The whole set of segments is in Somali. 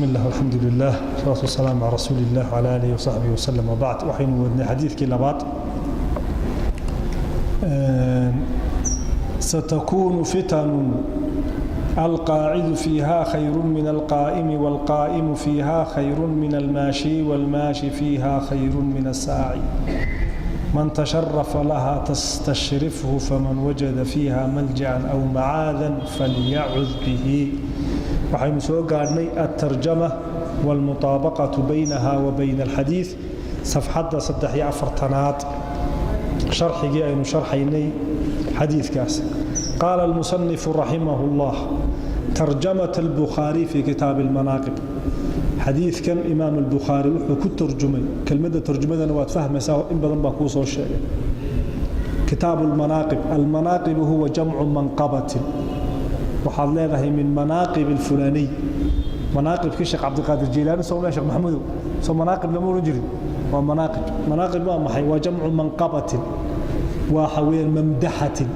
بسم الله والحمد لله والصلاة والسلام على رسول الله وعلى آله وصحبه وسلم وبعد. Waxaynu wadnay xadiidkii labaad. ستكون فتن القاعد فيها خير من القائم، والقائم فيها خير من الماشي، والماشي فيها خير من الساعي. من تشرف لها تستشرفه، فمن وجد فيها ملجأ أو معاذا فليعذ به. Waxaynu soo gaadhnay الترجمة والمطابقة بينها وبين الحديث، safxadda 43aad, sharxigii aynu sharxaynay xadiidkaas. قال المصنف رحمه الله: ترجمة البخاري في كتاب المناقب. Xadiidkan imaam albukhaari wuxuu ku tarjumay, kelmadda tarjumadana waad fahmaysaa, in badan baa kuu soo sheegay, kitaabu lmanaaqib. Almanaaqibu huwa jamcu manqabatin. Waxaad leedahay min manaaqib alfulaniy, manaaqibkii Sheekh Cabdiqaadir Jiilaani. Soo Sheekh Maxamudow, soo manaaqib lama oran jirin? Waa manaaqib. Manaaqib waa maxay? Waa jamcu manqabatin, waxa weeyaan mamdaxatin,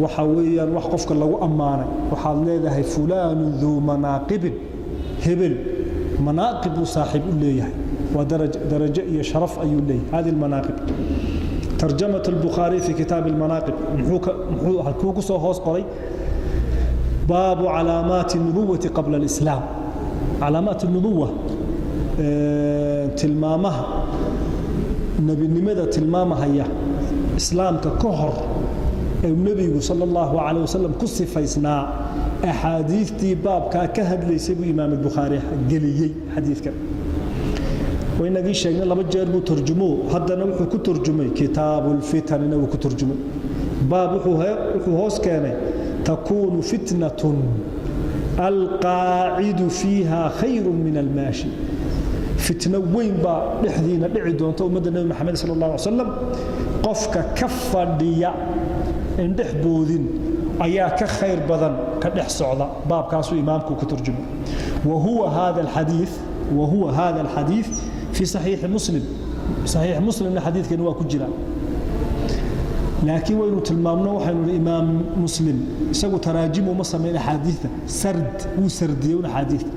waxa weeyaan wax qofka lagu ammaanay. Waxaad leedahay fulaanu duu manaaqibin, hebel manaaqib buu saaxiib u leeyahay, waa darajo iyo sharaf ayuu leeyahay. هذه المناقب، ترجمة البخاري في كتاب المناقب, muxuu halkuu ku soo hoos qoray? باب علامات النبوة قبل الإسلام. علامات النبوة, tilmaamaha nebinimada tilmaamahaya islaamka ka hor ee nebigu sala allahu calayh wasalam ku sifaysnaa, axaadiistii baabkaa ka hadlaysay buu imaam albukhaari geliyey xadiidkan. Waynagii sheegnay laba jeer buu tarjumo. Haddana wuxuu ku turjumay kitaabu lfitanina wuu ku turjumay. Baab wuxuu hoos keenay: تكون فتنة القاعد فيها خير من الماشي. Fitno weyn baa dhexdiina dhici doonta, ummadda Nebi Maxamed sala allah alay wasalam. Qofka ka fadhiya in dhex boodin ayaa ka khayr badan ka dhex socda. Baabkaasuu imaamku ku turjumay. وهو هذا الحديث في صحيح مسلم. صحيح مسلمna xadiidkani waa ku jira, laakiin waynu tilmaamno, waxaynu nihi imaam Muslim isagu taraajim uma samayn axaadiidta, sard wuu sardiyey un axaadiidta.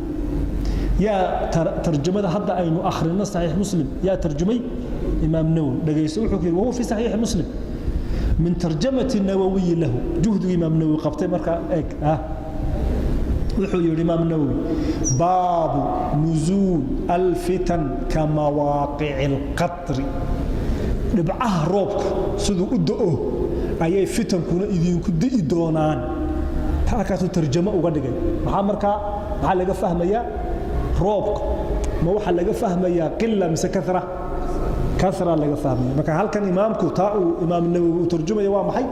Yaa tarjumada hadda aynu akhrino saxiix Muslim yaa tarjumay? Imaam Nawowi. Dhagayso, wuxuu ku yidhi: وهو في صحيح مسلم من ترجمة النووي له. Juhdigu imaam Nawowi qabtay markaa eeg ah. Wuxuu yidhi imaam Nawowi: باب نزول الفتن كمواقع القطر. Dhibcaha roobku siduu u da'o ayay fitankuna idinku di'i doonaan. Halkaasuu tarjamo uga dhigay. Maxaa markaa, maxaa laga fahmayaa? Roobka ma waxaa laga fahmayaa قلة mise كثرة? كثرة laga fahmaya. Marka halkan imaamku taa uu imaam Nawowi uu tarjumaya waa maxay?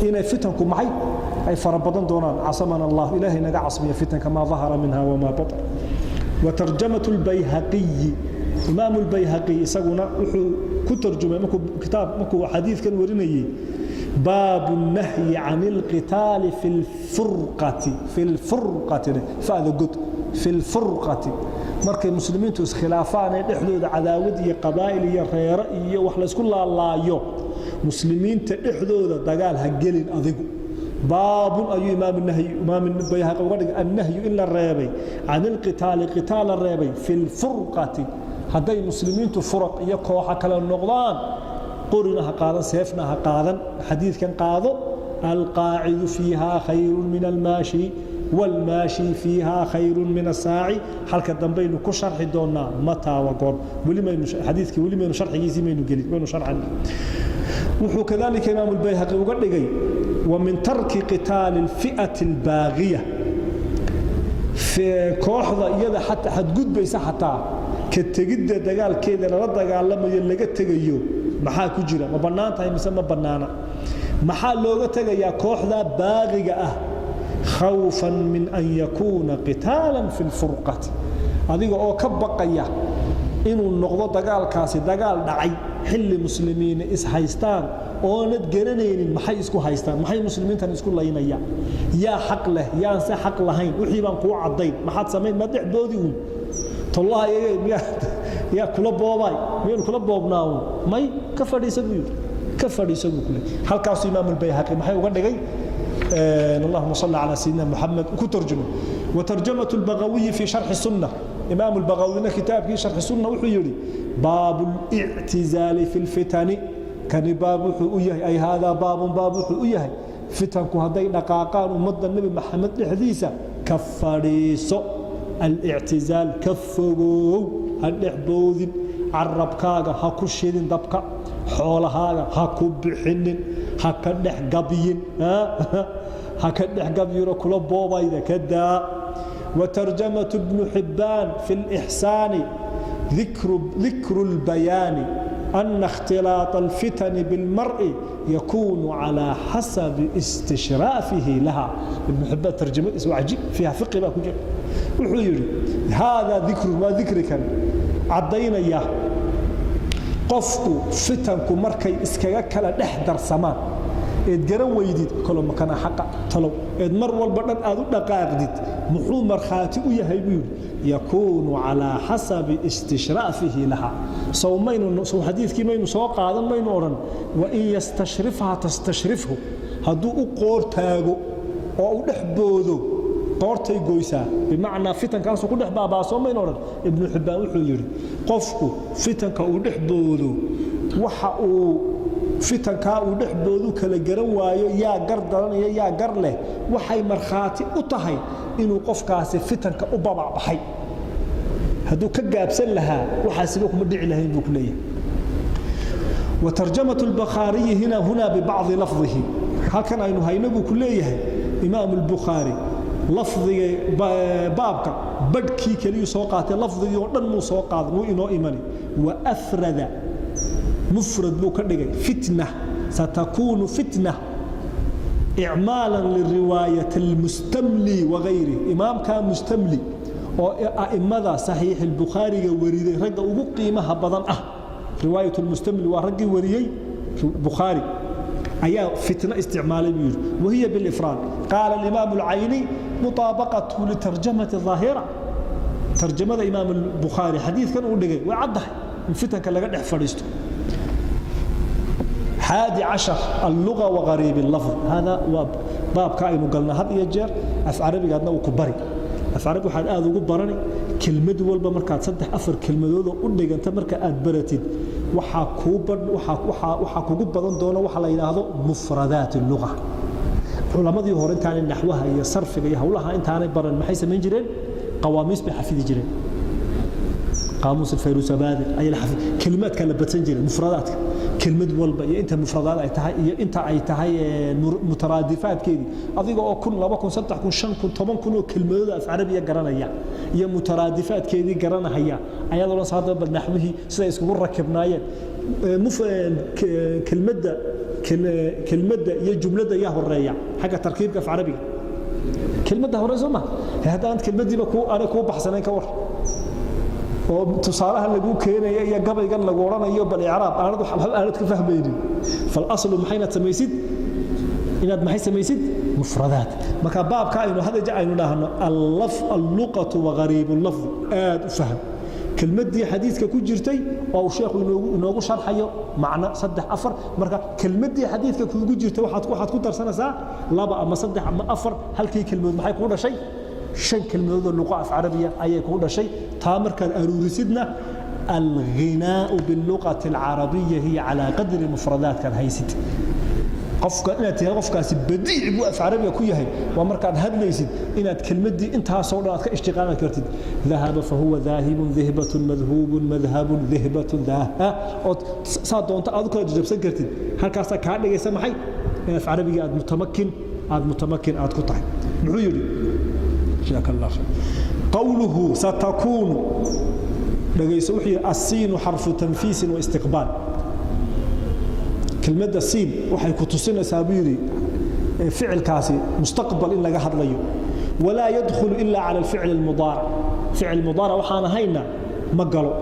Inay fitanku maxay ay fara badan doonaan. عصمنا الله, ilaahay naga casmiya fitanka ما ظهر منها وما بطن. وترجمة البيهقي, imaam albayhaqi isaguna wuxuu ku tarjumay markuu kitaab, markuu xadiidkan warinayay: باب النهي عن القتال في الفرقة. في الفرقة, fa'da god, في الفرقة, markay muslimiintu iskhilaafaan ee dhexdooda cadaawad iyo qabaa'il iyo reero iyo wax laysku laalaayo, muslimiinta dhexdooda dagaal ha gelin adigu. Baabun ayuu imaam nahyi, imaam Bayhaqi uga dhigay النهي, in la reebay, عن القتال, qitaal la reebay, في الفرقة, hadday muslimiintu furaq iyo kooxa kale noqdaan, qorina ha qaadan, seefna ha qaadan. Xadiidkan qaado: القاعد فيها خير من الماشي، والماشي فيها خير من الساعي. Halka dambaynu ku sharxi doonaa mataa wa goor. Weli maynu xadiidkii, weli maynu sharxigiisii maynu gelin, waynu sharxan. Wuxuu kadalika imaam albayhaqi uga dhigay: ومن ترك قتال الفئة الباغية, kooxda iyada xataa xadgudbaysa, xataa ka tegidda dagaalkeeda lala dagaalamayo laga tegayo. Maxaa ku jira? Ma bannaan tahay mise ma bannaana? Maxaa looga tegayaa kooxda baaqiga ah? خوفا من أن يكون قتالا في الفرقة, adiga oo ka baqaya inuu noqdo dagaalkaasi dagaal dhacay xilli muslimiin is haystaan oonad garanaynin maxay isku haystaan, maxay muslimiintan isku laynayaan, yaa xaq leh, yaan se xaq lahayn. Wixii baan kuu caddayn. Maxaad samayn? Ma dhex boodi uun? Tollaha iyaga miyaa yaa kula boobaay? Miyaynu kula boobnaa uun? May, ka fadhiisa buu yidhi, ka fadhiisa buu kule. Halkaasuu imaam albayhaqi maxay uga dhigay? اللهم صل على سيدنا محمد, ku tarjumay. وترجمة البغوي في شرح السنة، إمام البغوي كتاب في شرح السنة وحو يري باب الاعتزال في الفتن، كان باب وحو أي هذا باب باب وحو فتنku hadday dhaqaaqaan ummadda Nebi Maxamed dhexdiisa ka fadhiiso, alictizaal, ka fogow, ha dhex boodin, carabkaaga ha ku shidin dabka, xoolahaaga ha ku bixinin, ha ka dhex gabyin, ha ka dhex gabyino kula boobayda ka daa. وترجمة ابن حبان في الإحسان ذكر البيان أن اختلاط الفتن بالمرء يكون على حسب استشرافه لها. ابن حبان ترجمة اسمه عجيب، فيها فقه بقى كجل. وحيري هذا ذكر ما ذكر كان عدينا إياه qofku fitanku markay iskaga kala dhex darsamaan eed garan weydid kalo makana xaqa talow eed mar walba dhan aad u dhaqaaqdid, muxuu markhaati u yahay buu yidhi? Yakuunu calaa xasabi istishraafihi laha. Sow maynu sow xadiidkii maynu soo qaadan maynu odhan wain yastashrifha tastashrifhu? Hadduu u qoor taago oo u dhex boodo, qoortay goysaa, bimacnaa fitankaasu ku dhex baabaaso, maynu odhan? Ibnu Xibbaan wuxuu yidhi qofku fitanka uu dhex boodo, waxa uu fitankaa uu dhex boodu kala garan waayo yaa gar daranaya yaa gar leh, waxay markhaati u tahay inuu qofkaasi fitanka u babacbaxay. Hadduu ka gaabsan lahaa, waxaasiba kuma dhici lahayn, buu ku leeyahay. وترجمة البخاري هنا ببعض لفظه، halkan aynu hayno buu ku leeyahay Imaam البخاري lafdiga baabka badhkii keliyuu soo qaatay, lafdigii oo dhan muu soo qaadan, wuu inoo imani. وأفرد، mufrad buu ka dhigay fitna، ستكون fitna، إعمالا لرواية المستملي وغيره. Imaamka Mustamli oo a'immada Saxiix Albukhaariga wariday ragga ugu qiimaha badan ah, riwaayat lmustamli waa raggii wariyey Bukhaari, ayaa fitna isticmaalay buu yidhi، وهي بالإفراد. قال الإمام العيني مطابقته لترجمة ظاهرة. Tarjamada Imaam Albukhaari xadiidkan uu dhigay way caddahay in fitanka laga dhex fadhiisto. 11، اللغة وغريب اللفظ. هذا baabka aynu galna had iyo jeer. Af carabigaadna uu ku bari. Af carabi waxaad aad ugu barani kelmad walba markaad saddex afar kelmadoodoo u dhiganta marka aad baratid, waxaa kuu waxaa kugu badan doona waxa la yidhaahdo mufradaat اللغة. Culamadii hore intaanay naxwaha iyo sarfiga iyo howlaha intaanay baran, maxay samayn jireen? Qawaamiis bay xafidi jireen. قاموس الفيروسابادي ayaa la xafid, kelimaadka la badsan jiray, mufradaadka, kelmad walba iyo inta mufradaad ay tahay iyo inta ay tahay mutaraadifaadkeedii. Adiga oo 1000, 2000, 3000, 5000, 10,000 oo kelmadooda af carabiya garanaya iyo mutaraadifaadkeedii garanahaya, ayaad odhan hadda bal naxwihii siday iskugu rakibnaayeen, kelmadda iyo jumladda yaa horeeya xagga tarkiibka af carabiga? Kelmadda hore, soo ma? Haddaan kelmaddiiba ku aanay kuu baxsanayn, ka war oo tusaalaha lagu keenayo iyo gabaygan lagu odhanayo bal icraab aanad waxba aanad ka fahmaynin? فالأصل maxaynaad samaysid? Inaad maxay samaysid? Mufradaat. Marka baabka aynu hadda aynu dhahno اللغة وغريب اللفظ, aad u faham kelmaddii xadiidka ku jirtay oo uu sheekhu inoogu sharxayo macno saddex afar. Marka kelmaddii xadiidka kuugu jirtay waxaad ku darsanaysaa laba ama saddex ama afar. Halkii kelmadood maxay kuu dhashay? Shan kelmadood oo luqa af carabiya ayay kuu dhashay. Taa markaad aruurisidna, الغناء باللغة العربية هي على قدر مفردات haysid. Qofka inaad tiraa qofkaasi badiic buu af carabiga ku yahay waa markaad hadlaysid inaad kelmaddii intaasoo dhan aad ka ishtiqaami kartid: ذهب فهو ذاهب، ذهبة، مذهوب، مذهب، ذهبة، ذاها, ood saa doonto aad u kala jajabsan kartid. Halkaasaa kaa dhigaysa maxay? In af carabiga aad mutamakin aad ku tahay. Muxuu yidhi? جزاك الله خير. قوله ستكون, dhagayso, wuxuu yidhi: السين حرف تنفيس واستقبال. Kelmadda siin waxay ku tusinaysaa, buu yidhi, ficilkaasi mustaqbal in laga hadlayo. ولا يدخل إلا على الفعل المضارع. Ficil mudaaric waxaan ahayna ma galo.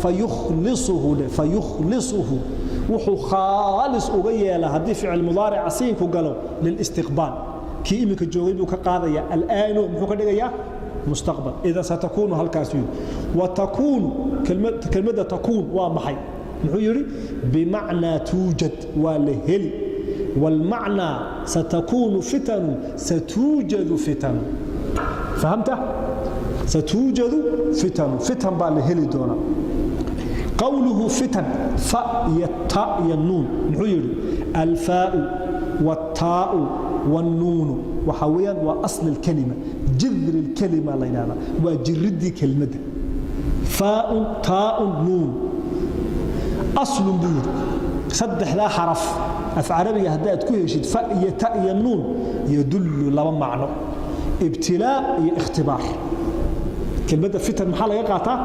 فيخلصه, فيخلصه, wuxuu khaalis uga yeelaa haddii ficil mudaarica siinku galo للاستقبال. Kii iminka joogay buu ka qaadaya الآن, muxuu ka dhigayaa? Mustaqbal. إذا ستكون halkaas yidhi. وتكون, kelmadda تكون waa maxay? Muxuu yidhi? بمعنى توجد, waa la heli. Walmacnaa satakuunu fitanu, satuujadu fitanu. Fahamta? Satuujadu fitanu, fitan baa la heli doonaa. Qowluhu fitan, fa iyo ta iyo nuun, muxuu yidhi? Alfaau wattaau wannuunu waxaa weeyaan waa asli alkalima, jidri alkalima la yidhahdaa, waa jiridii kelmadda. Faaun, taaun, nuun, aslun buu yidhi. Saddexdaa xaraf af carabiga haddaad ku heshid, fa iyo ta iyo nuun, yadullu laba macno: ibtilaa iyo ikhtibaar. Kelmadda fitan maxaa laga qaataa?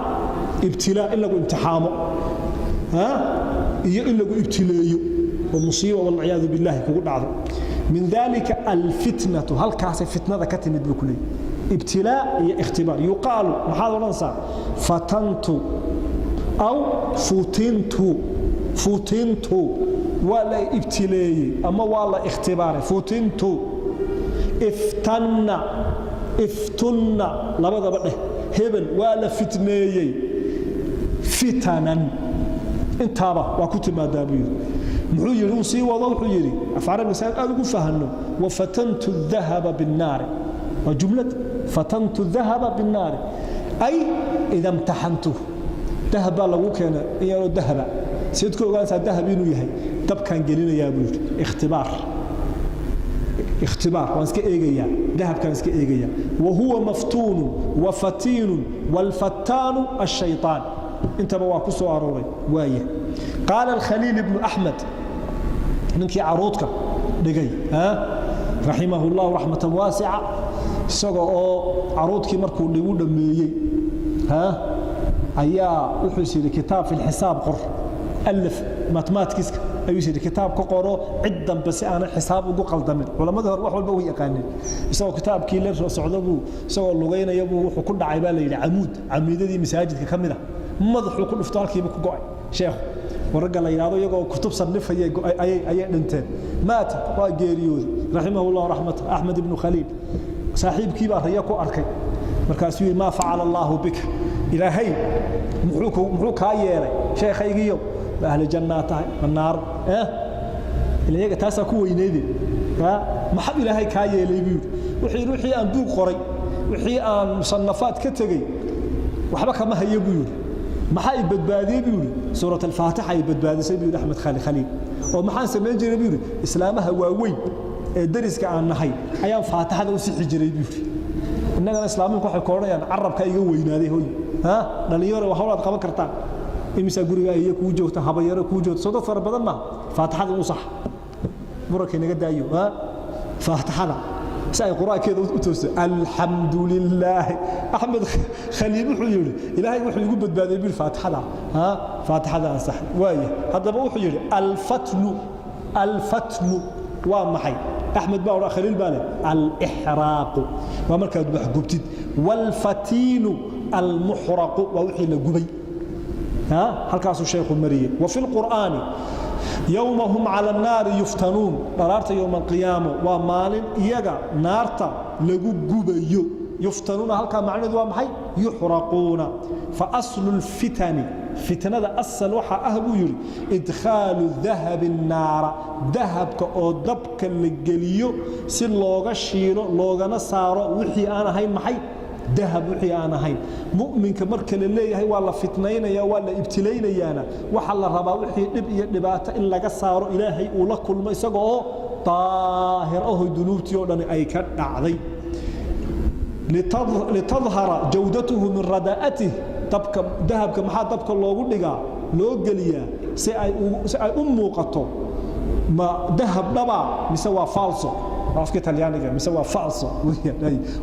Ibtilaa, in lagu imtixaamo iyo in lagu ibtileeyo oo musiiba, walciyaadu billahi, kugu dhacdo. Min dalika alfitnatu, halkaasay fitnada ka timid buu ku leeyay, ibtilaa iyo ikhtibaar. Yuqaalu, maxaad odhanaysaa? Fatantu aw futintu. Futintu, waa la ibtileeyey ama waa la ikhtibaaray. Futintu, iftanna, iftunna, labadaba dheh. Hebel waa la fitneeyey, fitanan, intaaba waa ku timaadaa buu yidhi. Muxuu yidhi? Uu sii wado, wuxuu yidhi, af carabiga si aad ugu fahanno: wafatantu dahaba binnaari, waa jumlad. Fatantu dahaba binnaari ay ida imtaxantuh. Dahab baa lagu keenay, in yaroo dahaba, siad ku ogaanaysaa dahab inuu yahay? Dabkaan gelinayaa buu yidhi. Ikhtibaar, ikhtibaar, waan iska eegayaa, dahabkaan iska eegayaa. Wa huwa maftuunu wa fatiinun waalfattaanu ashayطaan, intaba waa ku soo arooray. Waaya, qaala alkhaliil ibnu axmed, ninkii caruudka dhigay, raximahu llahu raxmatan waasica, isaga oo caruudkii markuu dhigu dhammeeyey ayaa wuxuu is yidhi kitaab fi lxisaab qor, alif mathematicska ayuu is yidhi kitaab ka qoro, cid dambe si aanay xisaab ugu qaldamin. Culammadii hore wax walba way yaqaaneen. Isagoo kitaabkii la socda buu, isagoo lugaynaya buu, wuxuu ku dhacay baa la yidhi camuud, camiidadii masaajidka ka mid a, madaxuu ku dhufto, halkiiba ku go'ay sheekhu. Waragga la yidhahdo iyagoo kutub sanifaya ayay dhinteen. Maata, waa geeriyooday, raximahu llahu raxmata. Axmed ibnu Khaliil saaxiibkii baa rayo ku arkay, markaasuu yidhi: "Maa facala allaahu bika? Ilaahay muxuu kaa yeelay, sheekhaygiyo? Ma ahli jannaa tahay, ma naar?" Ila iyaga taasaa ku weyneyde. "Maxaa Ilaahay kaa yeelay?" buu yidhi. Wuxuu yidhi: "Wixii aan buug qoray, wixii aan musanafaad ka tegey, waxba kama hayo," buu yidhi. "Maxaa i badbaadiyey?" buu yidhi. "Suurat alfaatixa ay badbaadisay," buu yidhi Axmed Khali Khaliil. "Oo maxaan samayn jiray?" buu yidhi. "Islaamaha waaweyn ee dariska aan nahay ayaan faatixada u sixi jiray," buu yidhi. Innagana islaaminku waxay ku odhanayaan carabka iga weynaaday. Hoy, ha dhalinyaro, waa hawlaad qaban kartaan. Imisaa guriga iyo kuu joogta, habayaro kuu joogta? Soo dad fara badan maaha. Faatixada u sax, muranka inaga daayo. Ha, faatixada si ay qur-aankeeda u toosto. Alxamdu lilaahi. Axmed Khaliil wuxuu yidhi: "Ilaahay wuxuu igu badbaadiyey bil faatixada." Ha, faatixada ansax waaya. Haddaba wuxuu yidhi: alfatnu, alfatnu waa maxay? Axmed baa odhan, Khaliil baa leh: alixraaqu waa markaad wax gubtid, waalfatiinu almuxraqu, waa wixii la gubay. Halkaasuu sheekhu mariyey. Wa fi lqur'aani: yowma hum cala annaari yuftanuun. Dharaarta yowma alqiyaamo waa maalin iyaga naarta lagu gubayo. Yuftanuuna halkaa macnaheedu waa maxay? Yuxraquuna. Fa aslu lfitani, fitnada asal waxaa ah, buu yidhi, idkhaalu dahabi naara, dahabka oo dabka la geliyo si looga shiilo loogana saaro wixii aan ahayn. Maxay? Dahab wixii aan ahayn. Mu'minka marka la leeyahay waa la fitnaynaya, waa la ibtilaynayaana, waxaa la rabaa wixii dhib iyo dhibaato in laga saaro, Ilaahay uu la kulmo isaga oo daahir aho, dunuubtii oo dhan ay ka dhacday. Litadhara jawdatuhu min radaa'atih. Dabka dahabka maxaa dabka loogu dhigaa, loo geliyaa? Si ay u muuqato ma dahab dhaba mise waa falso, afka Talyaaniga, mise waa falso.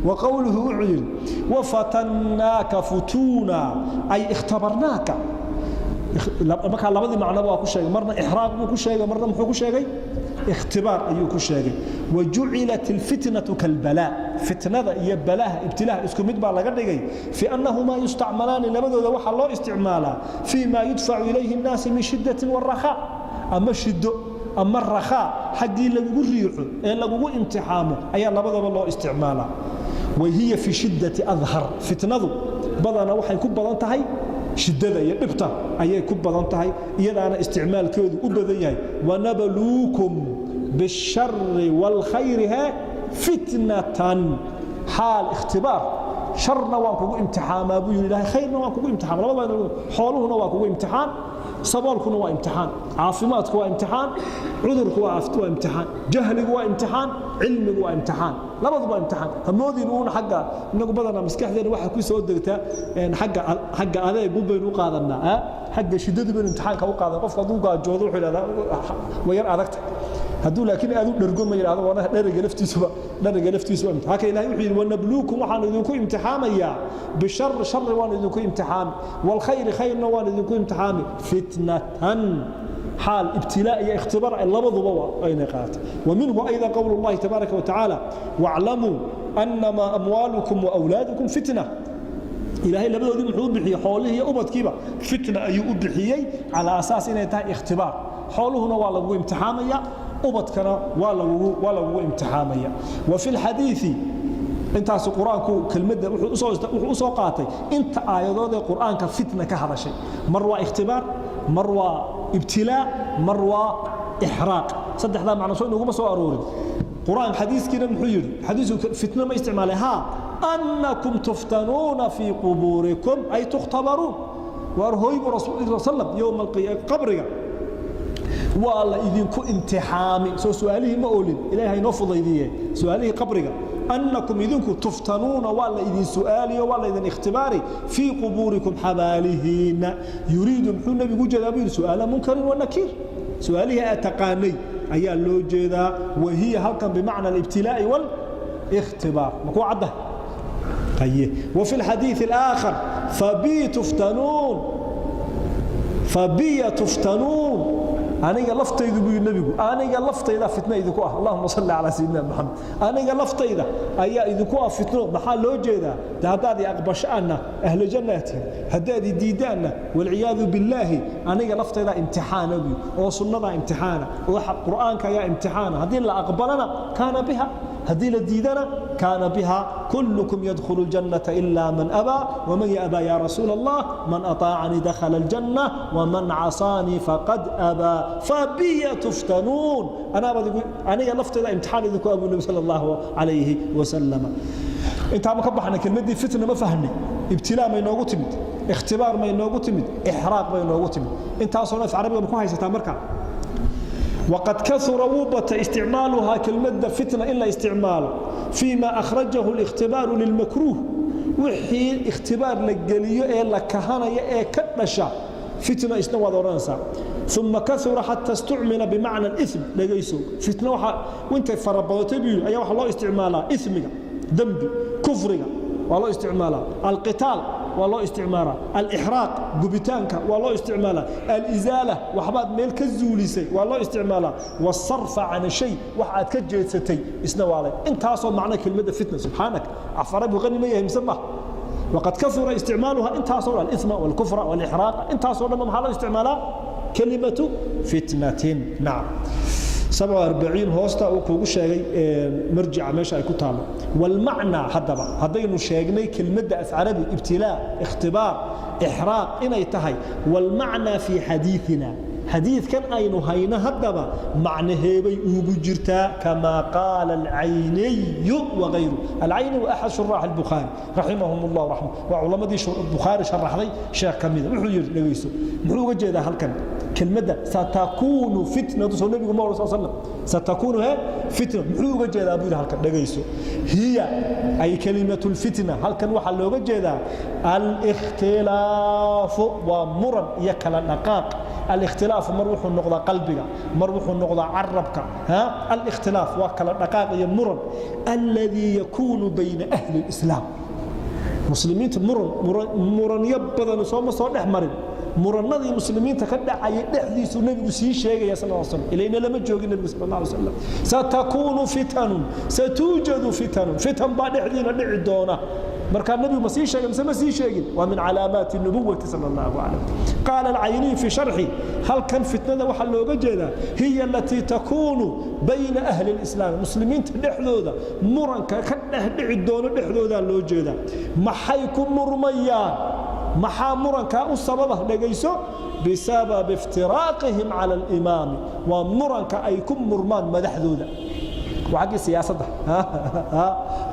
Wa qowluhu, wuxuu yidhi: wafatannaaka futuuna ay ikhtabarnaaka. Markaa labadii macnoba waa ku sheegay. Marna ixraaq buu ku sheegay, marna muxuu ku sheegay? Ikhtibaar ayuu ku sheegay. Wajucilat alfitnatu kalbalaa, fitnada iyo balaha, ibtilaha, isku mid baa laga dhigay, fi annahumaa yustacmalaani, labadooda waxaa loo isticmaalaa fii ma yudfacu ilayhi الnaasi min shiddatin warakhaa, ama shiddo ama rakhaa, xaggii lagugu riixo ee lagugu imtixaamo ayaa labadaba loo isticmaalaa. Wahiya fi shiddati adhar, fitnadu badana waxay ku badan tahay shiddada iyo dhibta ayay ku badan tahay, iyadaana isticmaalkeedu u badan yahay. Wanabluukum Bishari wاlkhayri he fitnatan, xaal ikhtibaar. Sharna waan kugu imtixaamaa buu yidhi Ilahay, khayrna waan kugu imtixaama. Labada, xooluhuna waa kugu imtixaan, saboolkuna waa imtixaan, caafimaadku waa imtixaan, cudurku waa imtixaan, jahligu waa imtixaan, cilmigu waa imtixaan, labaduba waa imtixaan. Hamoodin uun xagga inagu badanaa maskaxdeena waxaa ku soo degta xagga adeegu baynu u qaadanaa, xagga shiddadu baynu imtixaanka u qaadan. Qofka hadduu gaajoodo wuxuu yidhahdaa way yar adagta, hadduu laakiin aad u dhergo ma yidhahdo wana dheriga laftiisuba. Haka Ilahay wuxuu yidhi: wanabluukum, waxaan idinku imtixaamayaa, bishar, shari waan idinku imtixaami, walkhayri, khayrna waan idinku imtixaami, fitnatan, xaal ibtilaa iyo ikhtibaar labaduba aynay qaadatay. ومنه أيضا قول الله تبارك وتعالى: واعلموا أنما أموالكم وأولادكم فتنة. Ilaahay labadoodii muxuu u bixiyey? Xoolihii iyo ubadkiiba fitna ayuu u bixiyey, calaa asaas inay tahay ikhtibaar. Xooluhuna waa lagugu imtixaamaya, ubadkana waa lagugu imtixaamaya. Wa fi lxadiidi, intaasi qur-aanku kelmadda wuxuu u soo qaatay inta aayadood ee qur-aanka fitna ka hadashay. Mar waa ikhtibaar, mar waa ibtilaa, mar waa ixraaq. Saddexdaa macno soo inaguma soo aroorin qur-aan? Xadiiskiina muxuu yidhi? Xadiisku fitna ma isticmaalay? Haa. Annakum tuftanuuna fii qubuurikum, ay tukhtabaruun. Waar hooy buu rasuul sal yowma qabriga waa la idinku imtixaami. Soo su-aalihii ma oolin? Ilahay haynoo fudaydiye su-aalihii qabriga. Annakum, idinku, tuftanuuna, waa la idin su'aaliyo, waa la idin ikhtibaari, fii qubuurikum, xabaalihiina. Yuriidu, muxuu nebigu u jeedaa buu yidhi? Su'aala munkarin wa nakiir, su-aalihii aad taqaanay ayaa loo jeedaa. Wahiya halkan bimacna alibtilaa'i wاlikhtibaar. Ma kuu cadda? Haye. وفي الحديث الآخر: فبي تفتنون، فبي تفتنون، aniga laftaydu buu nebigu, aniga laftayda fitna idinku ah. Allahuma salli calaa sayidina Maxamed. Aniga laftayda ayaa idinku ah fitno. Maxaa loo jeedaa? De haddaad i aqbashaanna ahlu jannaa tihin, haddaad i diidaanna walciyaadu billaahi. Aniga laftayda imtixaana buu, oo sunnadaa imtixaana, oo qur'aanka ayaa imtixaana. Haddii la aqbalana kaana biha, haddii la diidana kaana biha. Kullukum yadkhulu اljannata ila man abaa. Waman yabaa ya rasuul Allah? Man aطaacanii dakhala aljanna waman casaanii faqad abaa. Fabiya tuftanuun, aniga laftayda imtixaan idinku abu nabi sala allahu calayhi wasalam. Intaa ma ka baxnay? Kelmaddii fitna ma fahnay? Ibtilaa may noogu timid? Ikhtibaar may noogu timid? Ixraaq bay noogu timid? Intaasoo dhan af carabiga ma ku haysataa markaa? وقد كثر، وبت، استعمالها، كلمة فتنة إلا استعماله، فيما أخرجه الاختبار للمكروه. Wixii ikhtibaar la geliyo ee la kahanaya ee ka dhasha fitna isna waad odhanaysaa. ثم كثر حتى استعمل بمعنى الإثم. Dhegayso, fitna waxa intay farabadatay buu ayaa waxa loo isticmaalaa ismiga, dembi, kufriga waa loo isticmaalaa, alqitaal waa loo isticmaalaa, alixraaq, gubitaanka waa loo isticmaalaa, alizaala, waxbaad meel ka zuulisay waa loo isticmaalaa, wasarfa can shay, wax aad ka jeedsatay isna waa lay. Intaasoo macno kelmadda fitna. Subxaanak, af carabi qani ma yahay mise ma? وقد كثر استعمالها، intaasoo dhan، الإثم والكفر والإحراق، intaasoo dhan maxaa loo isticmaalaa كلمة فتنة؟ نعم. 47 hoosta uu kuugu sheegay marjica meesha ay ku taalo. Walmacnaa, haddaba haddaynu sheegnay kelmadda af carabi ibtilaa, ikhtibaar, ixraaq inay tahay, walmacnaa fii xadiiina, xadiidkan aynu hayno haddaba macnaheebay ugu jirtaa? Kamaa qaala alcayniyu wagayru. Alcayni wa axad shuraax albukhaari raximahum allah raxma, waa culamadii Bukhaari sharaxday sheekh ka mida. Wuxuu yidhi, dhegayso, muxuu uga jeedaa halkan kelmadda satakuunu fitnatu? Soo nebigu ma oran sal slam satakuunu he fitna? Muxuu uga jeedaa buu yidhi halkan? Dhegayso, hiya ay kelimatu lfitna, halkan waxaa looga jeedaa alikhtilaafu, waa muran iyo kala dhaqaaq. Alikhtilaafu mar wuxuu noqdaa qalbiga, mar wuxuu noqdaa carabka. Ha, alikhtilaaf waa kala dhaqaaq iyo muran alladii yakuunu bayna ahli lislaam, muslimiinta. Muran, muranyo badan sooma soo dhex marin? Muranadii muslimiinta ka dhacayay dhexdiisuu nebigu sii sheegaya sal l slam. Ilayna lama joogin nebigu sal alla alay slam. Satakuunu fitanun, satuujadu fitanun, fitan baa dhexdiina dhici doona. Markaa nebigu ma sii sheegay mise ma sii sheegin? Waa min calaamaati nubuwati sal allahu calayh. Qaala alcayniy fi sharxi, halkan fitnada waxaa looga jeedaa hiya alatii takuunu bayna ahli lislaam, muslimiinta dhexdooda muranka ka dhex dhici doono dhexdoodaa loo jeedaa. Maxay ku murmayaan? Maxaa murankaa u sababa? Dhegayso: bisababi iftiraaqihim cala alimaami. Waa muranka ay ku murmaan madaxdooda. Waa xaggii siyaasadda,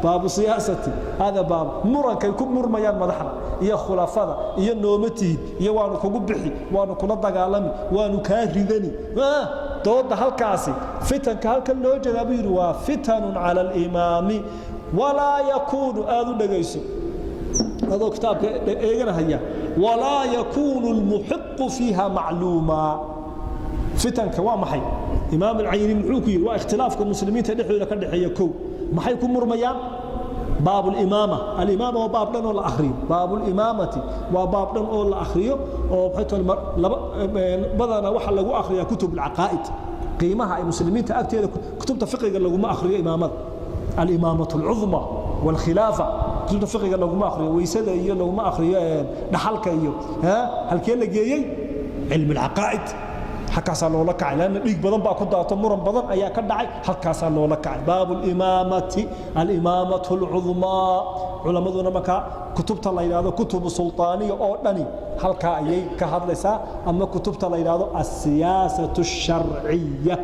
baabu siyaasati hada baab. Murankay ku murmayaan madaxda iyo khulafada iyo nooma tihid iyo waanu kugu bixi, waanu kula dagaalami, waanu kaa ridani. Dooda halkaasi, fitanka halkan loo jeedaa, buu yidhi, waa fitanun cala alimaami. Walaa yakuunu, aada u dhegayso adoo kitaabka eeganahaya, walaa yakuunu almuxiqu fiiha macluuma. Fitanka waa maxay? Imaam Alcayni muxuu ku yidhi? Waa ikhtilaafka muslimiinta dhexdooda ka dhexeeya. Kow, maxay ku murmayaan? Baab alimaama. Alimaama waa baab dhan oo la akhriyo. Baab alimaamati waa baab dhan oo la akhriyo, oo maxay tahay, laba badana waxa lagu akhriyaa kutub alcaqaa'id, qiimaha ay muslimiinta agteeda. Kutubta fiqiga laguma akhriyo imaamada, alimaamatu alcudma walkhilaafa kutubta fiqiga laguma akhriyo, weysada iyo laguma akhriyo, dhaxalka iyo. Halkee la geeyey? Cilmi alcaqaa'id halkaasaa loola kacay, lanna dhiig badan baa ku daato, muran badan ayaa ka dhacay, halkaasaa loola kacay. Baabu alimaamati, alimaamatu alcudmaa. Culammaduna markaa kutubta la yidhahdo kutubu sultaaniya oo dhani halkaa ayay ka hadlaysaa, ama kutubta la yidhahdo asiyaasatu asharciya.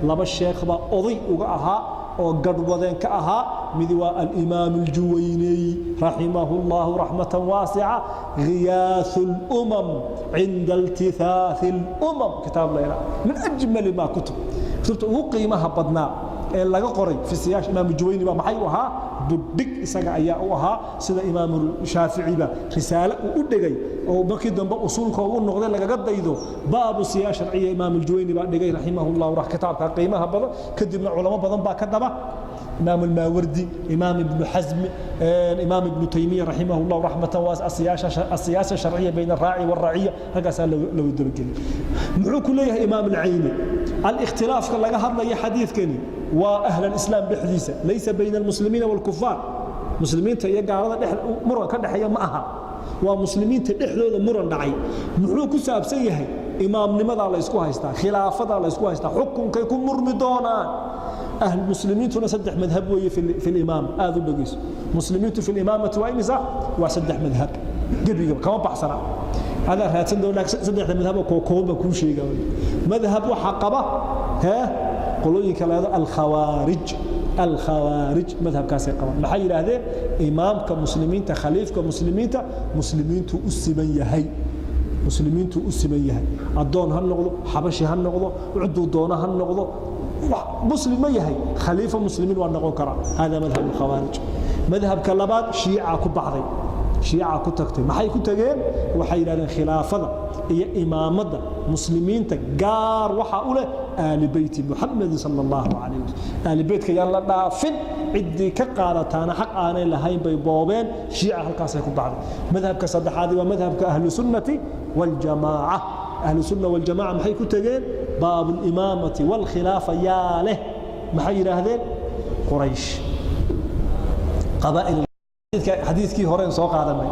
Laba sheekh baa oday uga ahaa oo gadhwadeen ka ahaa. Mid waa alimaam aljuwayniy raximahu اllahu raxmatan waasica, غiyaaث اlumam cinda iltihaaثi اlumam kitaab la yidhaha, min ajmali ma kutub, kutubta ugu qiimaha badnaa ee laga qoray fi siyaash. Imaam Juwayni baa maxay u ahaa? Budhig isaga ayaa u ahaa, sida Imaam Shaaficiba risaale uu u dhigay oo markii dambe usuulka u noqday lagaga daydo. Baabu siyaa sharciya Imaam Juwayni baa dhigay raximahu llah kitaabka qiimaha badan. Kadibna culamo badan baa ka daba: Imaam Almaawardi, Imaam Ibnu Xasm, Imaam Ibnu Taymiya raximah llah raxmatan waas. Asiyaasa sharciya bayna araaci waraciya halkaasaa lagu dabageliyay. Muxuu ku leeyahay Imaam Alcayni? Alikhtilaafka laga hadlaya xadiidkani waa ahl alislaam dhexdiisa, laysa bayna almuslimiina waalkufaar. Muslimiinta iyo gaalada dhex muran ka dhexeeya ma aha, waa muslimiinta dhexdooda muran dhacay. Muxuu ku saabsan yahay? Imaamnimadaa la ysku haystaa, khilaafadaa la ysku haystaa, xukunkay ku murmi doonaan. Ahl muslimiintuna saddex madhab weeye fi limaama. Aada u dhegeyso: muslimiintu fi limaamati waa imisa? Waa saddex madhab, gebiga kama baxsana. Adaa raadsan doona saddexda madhab oo kookooban baan kuu sheegaa. Madhab waxaa qaba hee qolooyinka la yidhahdo alkhawaarij. Alkhawaarij madhabkaasay qabaan. Maxay yidhaahdeen? Imaamka muslimiinta, khaliifka muslimiinta, muslimiintu u siman yahay, muslimiintu u siman yahay. Addoon ha noqdo, xabashi ha noqdo, ciduu doono ha noqdo, muslim ma yahay, khaliifa muslimiin waa noqon karaa. Hada madhab alkhawaarij. Madhabka labaad shiica ku baxday, shiica ku tagtay. Maxay ku tageen? Waxay yidhahdeen khilaafada iyo imaamadda muslimiinta gaar waxaa u leh aali beyti Muxamedin sala allahu calayh wasallam. Aali beytka yaan la dhaafin, ciddii ka qaadataana xaq aanay lahayn bay boobeen. Shiica halkaasay ku baxday. Madhabka saddexaadi waa madhabka ahlu sunnati waljamaaca. Ahlu sunna waljamaca maxay ku tageen? Baabu limaamati waalkhilaafa yaa leh? Maxay yidhaahdeen? Quraysh, qabaa'il. Xadiidkii horeen soo qaadanay,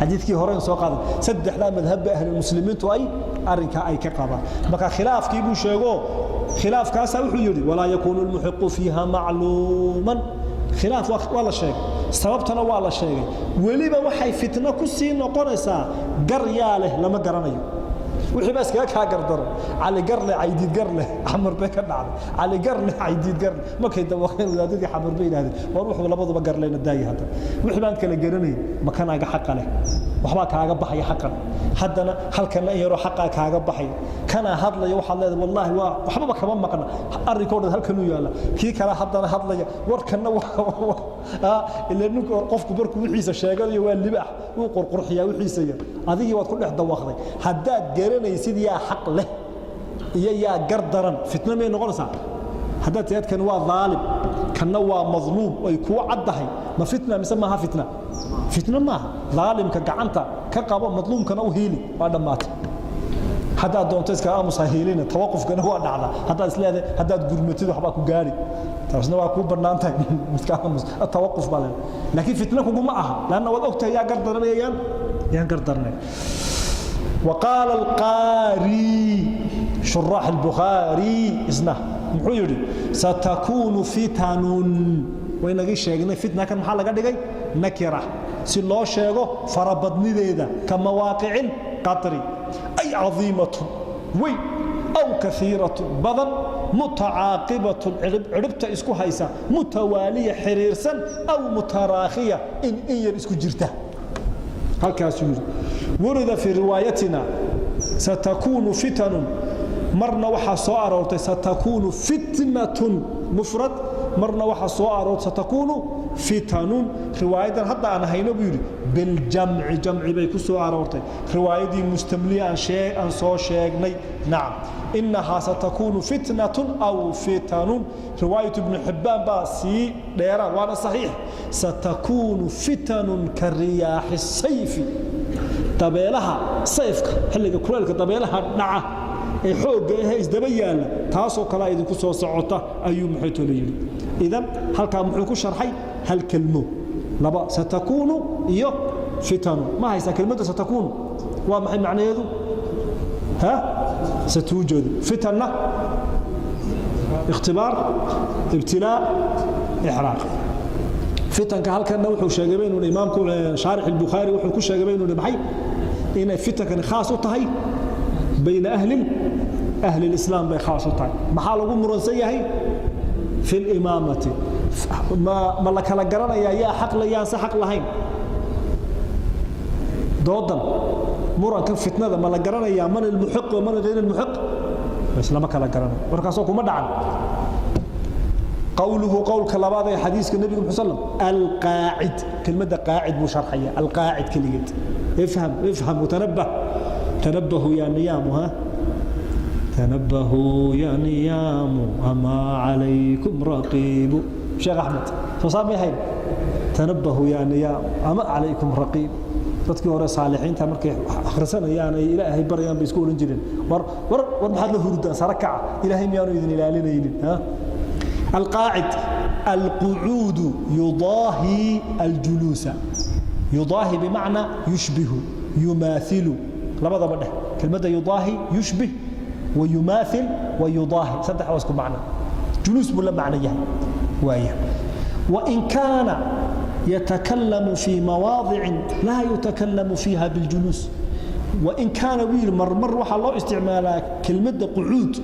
xadiidkii horeen soo qaadanay. Saddexdaa madhabba ahlulmuslimiintu ay arrinkaa ay ka qabaan. Marka khilaafkii buu sheego, khilaafkaasaa wuxuu yidhi walaa yakuunu lmuxiqu fiiha macluuman. Khilaaf waa la sheegay, sababtana waa la sheegay. Weliba waxay fitno ku sii noqonaysaa gar yaa leh lama garanayo, wixii baa iskaga kaa gardaran. Cali garle, Caydiid garleh, Xamar bay ka dhacday. Cali garle, Caydiid garle, markay dawaqeen wadaadadii Xamar bay yidhahdeen: war wuxuu labaduba garleyna daayi. Hadda wixii baan kala garanayn, makanaaga xaqa leh, waxbaa kaaga baxaya xaqan, haddana halkana in yaroo xaqaa kaaga baxaya. Kanaa hadlaya, waxaad leedahay wallaahi waa waxbaba kama maqna, arrinkoo dhan halkanuu yaalla. Kii kale haddana hadlaya, warkanna ila ninku qofku markuu wixiisa sheeganayo waa libaax, wuu qurqurxiyaa wixiisa yar. Adigii waad ku dhex dawaqday. Haddaad garanaysid yaa xaq leh iyo yaa gar daran, fitno may noqonaysaa? Haddaad tihaad kan waa dhaalim, kanna waa madluum, ay kuu caddahay, ma fitna mise maaha fitna? Fitna maaha. Dhaalimka gacanta ka qabo, madluumkana u hiili, waa dhammaatay. Haddaad doonto iska aamus, ha hiilina, tawaqufkana waa dhacdaa. Haddaad isleedahay haddaad gurmatid waxbaa ku gaari, taasna waa kuu bannaan tahay, iska aamus, tawaquf baa leedahay, laakiin fitna kuguma aha, lanna waad ogtahay yaa gar daranayaan, yaan gar daranay. وقال القاري شراح البخاري isna muxuu yidhi? Satakuunu fitanun. Waynagii sheegnay fitna kan maxaa laga dhigay? Nakira. Si loo sheego farabadnideeda, ka mawaaqici lqatri, ay cadiimatun, weyn, aw kaiiratun, badan, mutacaaqibatun, cidhibta isku haysa, mutawaaliya, xiriirsan, aw mutaraakhiya, in yar isku jirta. Halkaasuu yidhi. Warida fii riwaayatina satakuunu fitanun. Marna waxaa soo aroortay satakuunu fitnatun, mufrad. Marna waxaa soo aroortay satakuunu fitanun. Riwaayadan hadda aan hayno, buu yidhi, biljamci, jamci bay ku soo aroortay, riwaayadii mustamliya aan soo sheegnay. Nacam, inahaa satakuunu fitnatun aw fitanun. Riwaayatu ibnu xibbaan baa sii dheeraan, waana saxiix. Satakuunu fitanun ka riyaaxi sayfi, dabeelaha sayfka, xilliga kuleylka dabeelaha dhaca ee xoogga ahee isdaba yaalla, taasoo kalea idinku soo socota, ayuu maxaytoola yidhi. Idan halkaa muxuu ku sharxay? Hal kelmo, laba, satakuunu iyo fitanu. Ma haysaa kelmadda satakuunu? Waa maxay macnaheedu? Ha, satuujadu. Fitanna ikhtibaar, ibtilaa, ixraaq. Fitanka halkanna wuxuu sheegay baynu imaamku shaarix albukhaari wuxuu ku sheegay, baynu maxay, inay fitankani khaas u tahay bayna ahli lislaam bay khaas u tahay. Maxaa lagu muransan yahay? Fi limaamati. Ma la kala garanayaa yaa xaq le, yaan se xaq lahayn? Doodan, murankan fitnada, ma la garanayaa man almuxiq wa man غayr almuxiq? Bas lama kala garanayo, warkaasoo kuma dhacan. Qowluhu, qowlka labaad ee xadiiska nebiga muxuu sallam, alqaacid. Kelmadda qaacid buu sharxaya, alqaacid keligeed. Ifham, ifham, وتنبه، تنبهوا يا نيام، ها، تنبهوا يا نيام، أما عليكم رقيب. Sheekh Axmed soo saar may hayn? تنبهوا يا نيام أما عليكم رقيب. Dadkii hore saalixiinta markay akhrisanayaan ay Ilaahay baryaan bay isku odhan jireen: war, war, war, maxaad la hurdaan? Sara kaca, Ilaahay miyaanu idin ilaalinaynin? Ha. القاعد: القعود يضاهي الجلوس. يضاهي بمعنى يشبه، يماثل، labadaba dheh. Kelmadda يضاهي يشبه ويماثل ويضاهي، saddex waa isku macno. Juluus buu la macno yahay waaya. وإن كان يتكلم في مواضع لا يتكلم فيها بالجلوس. وإن كان wiil marmar waxaa loo isticmaalaa kelmadda qucuud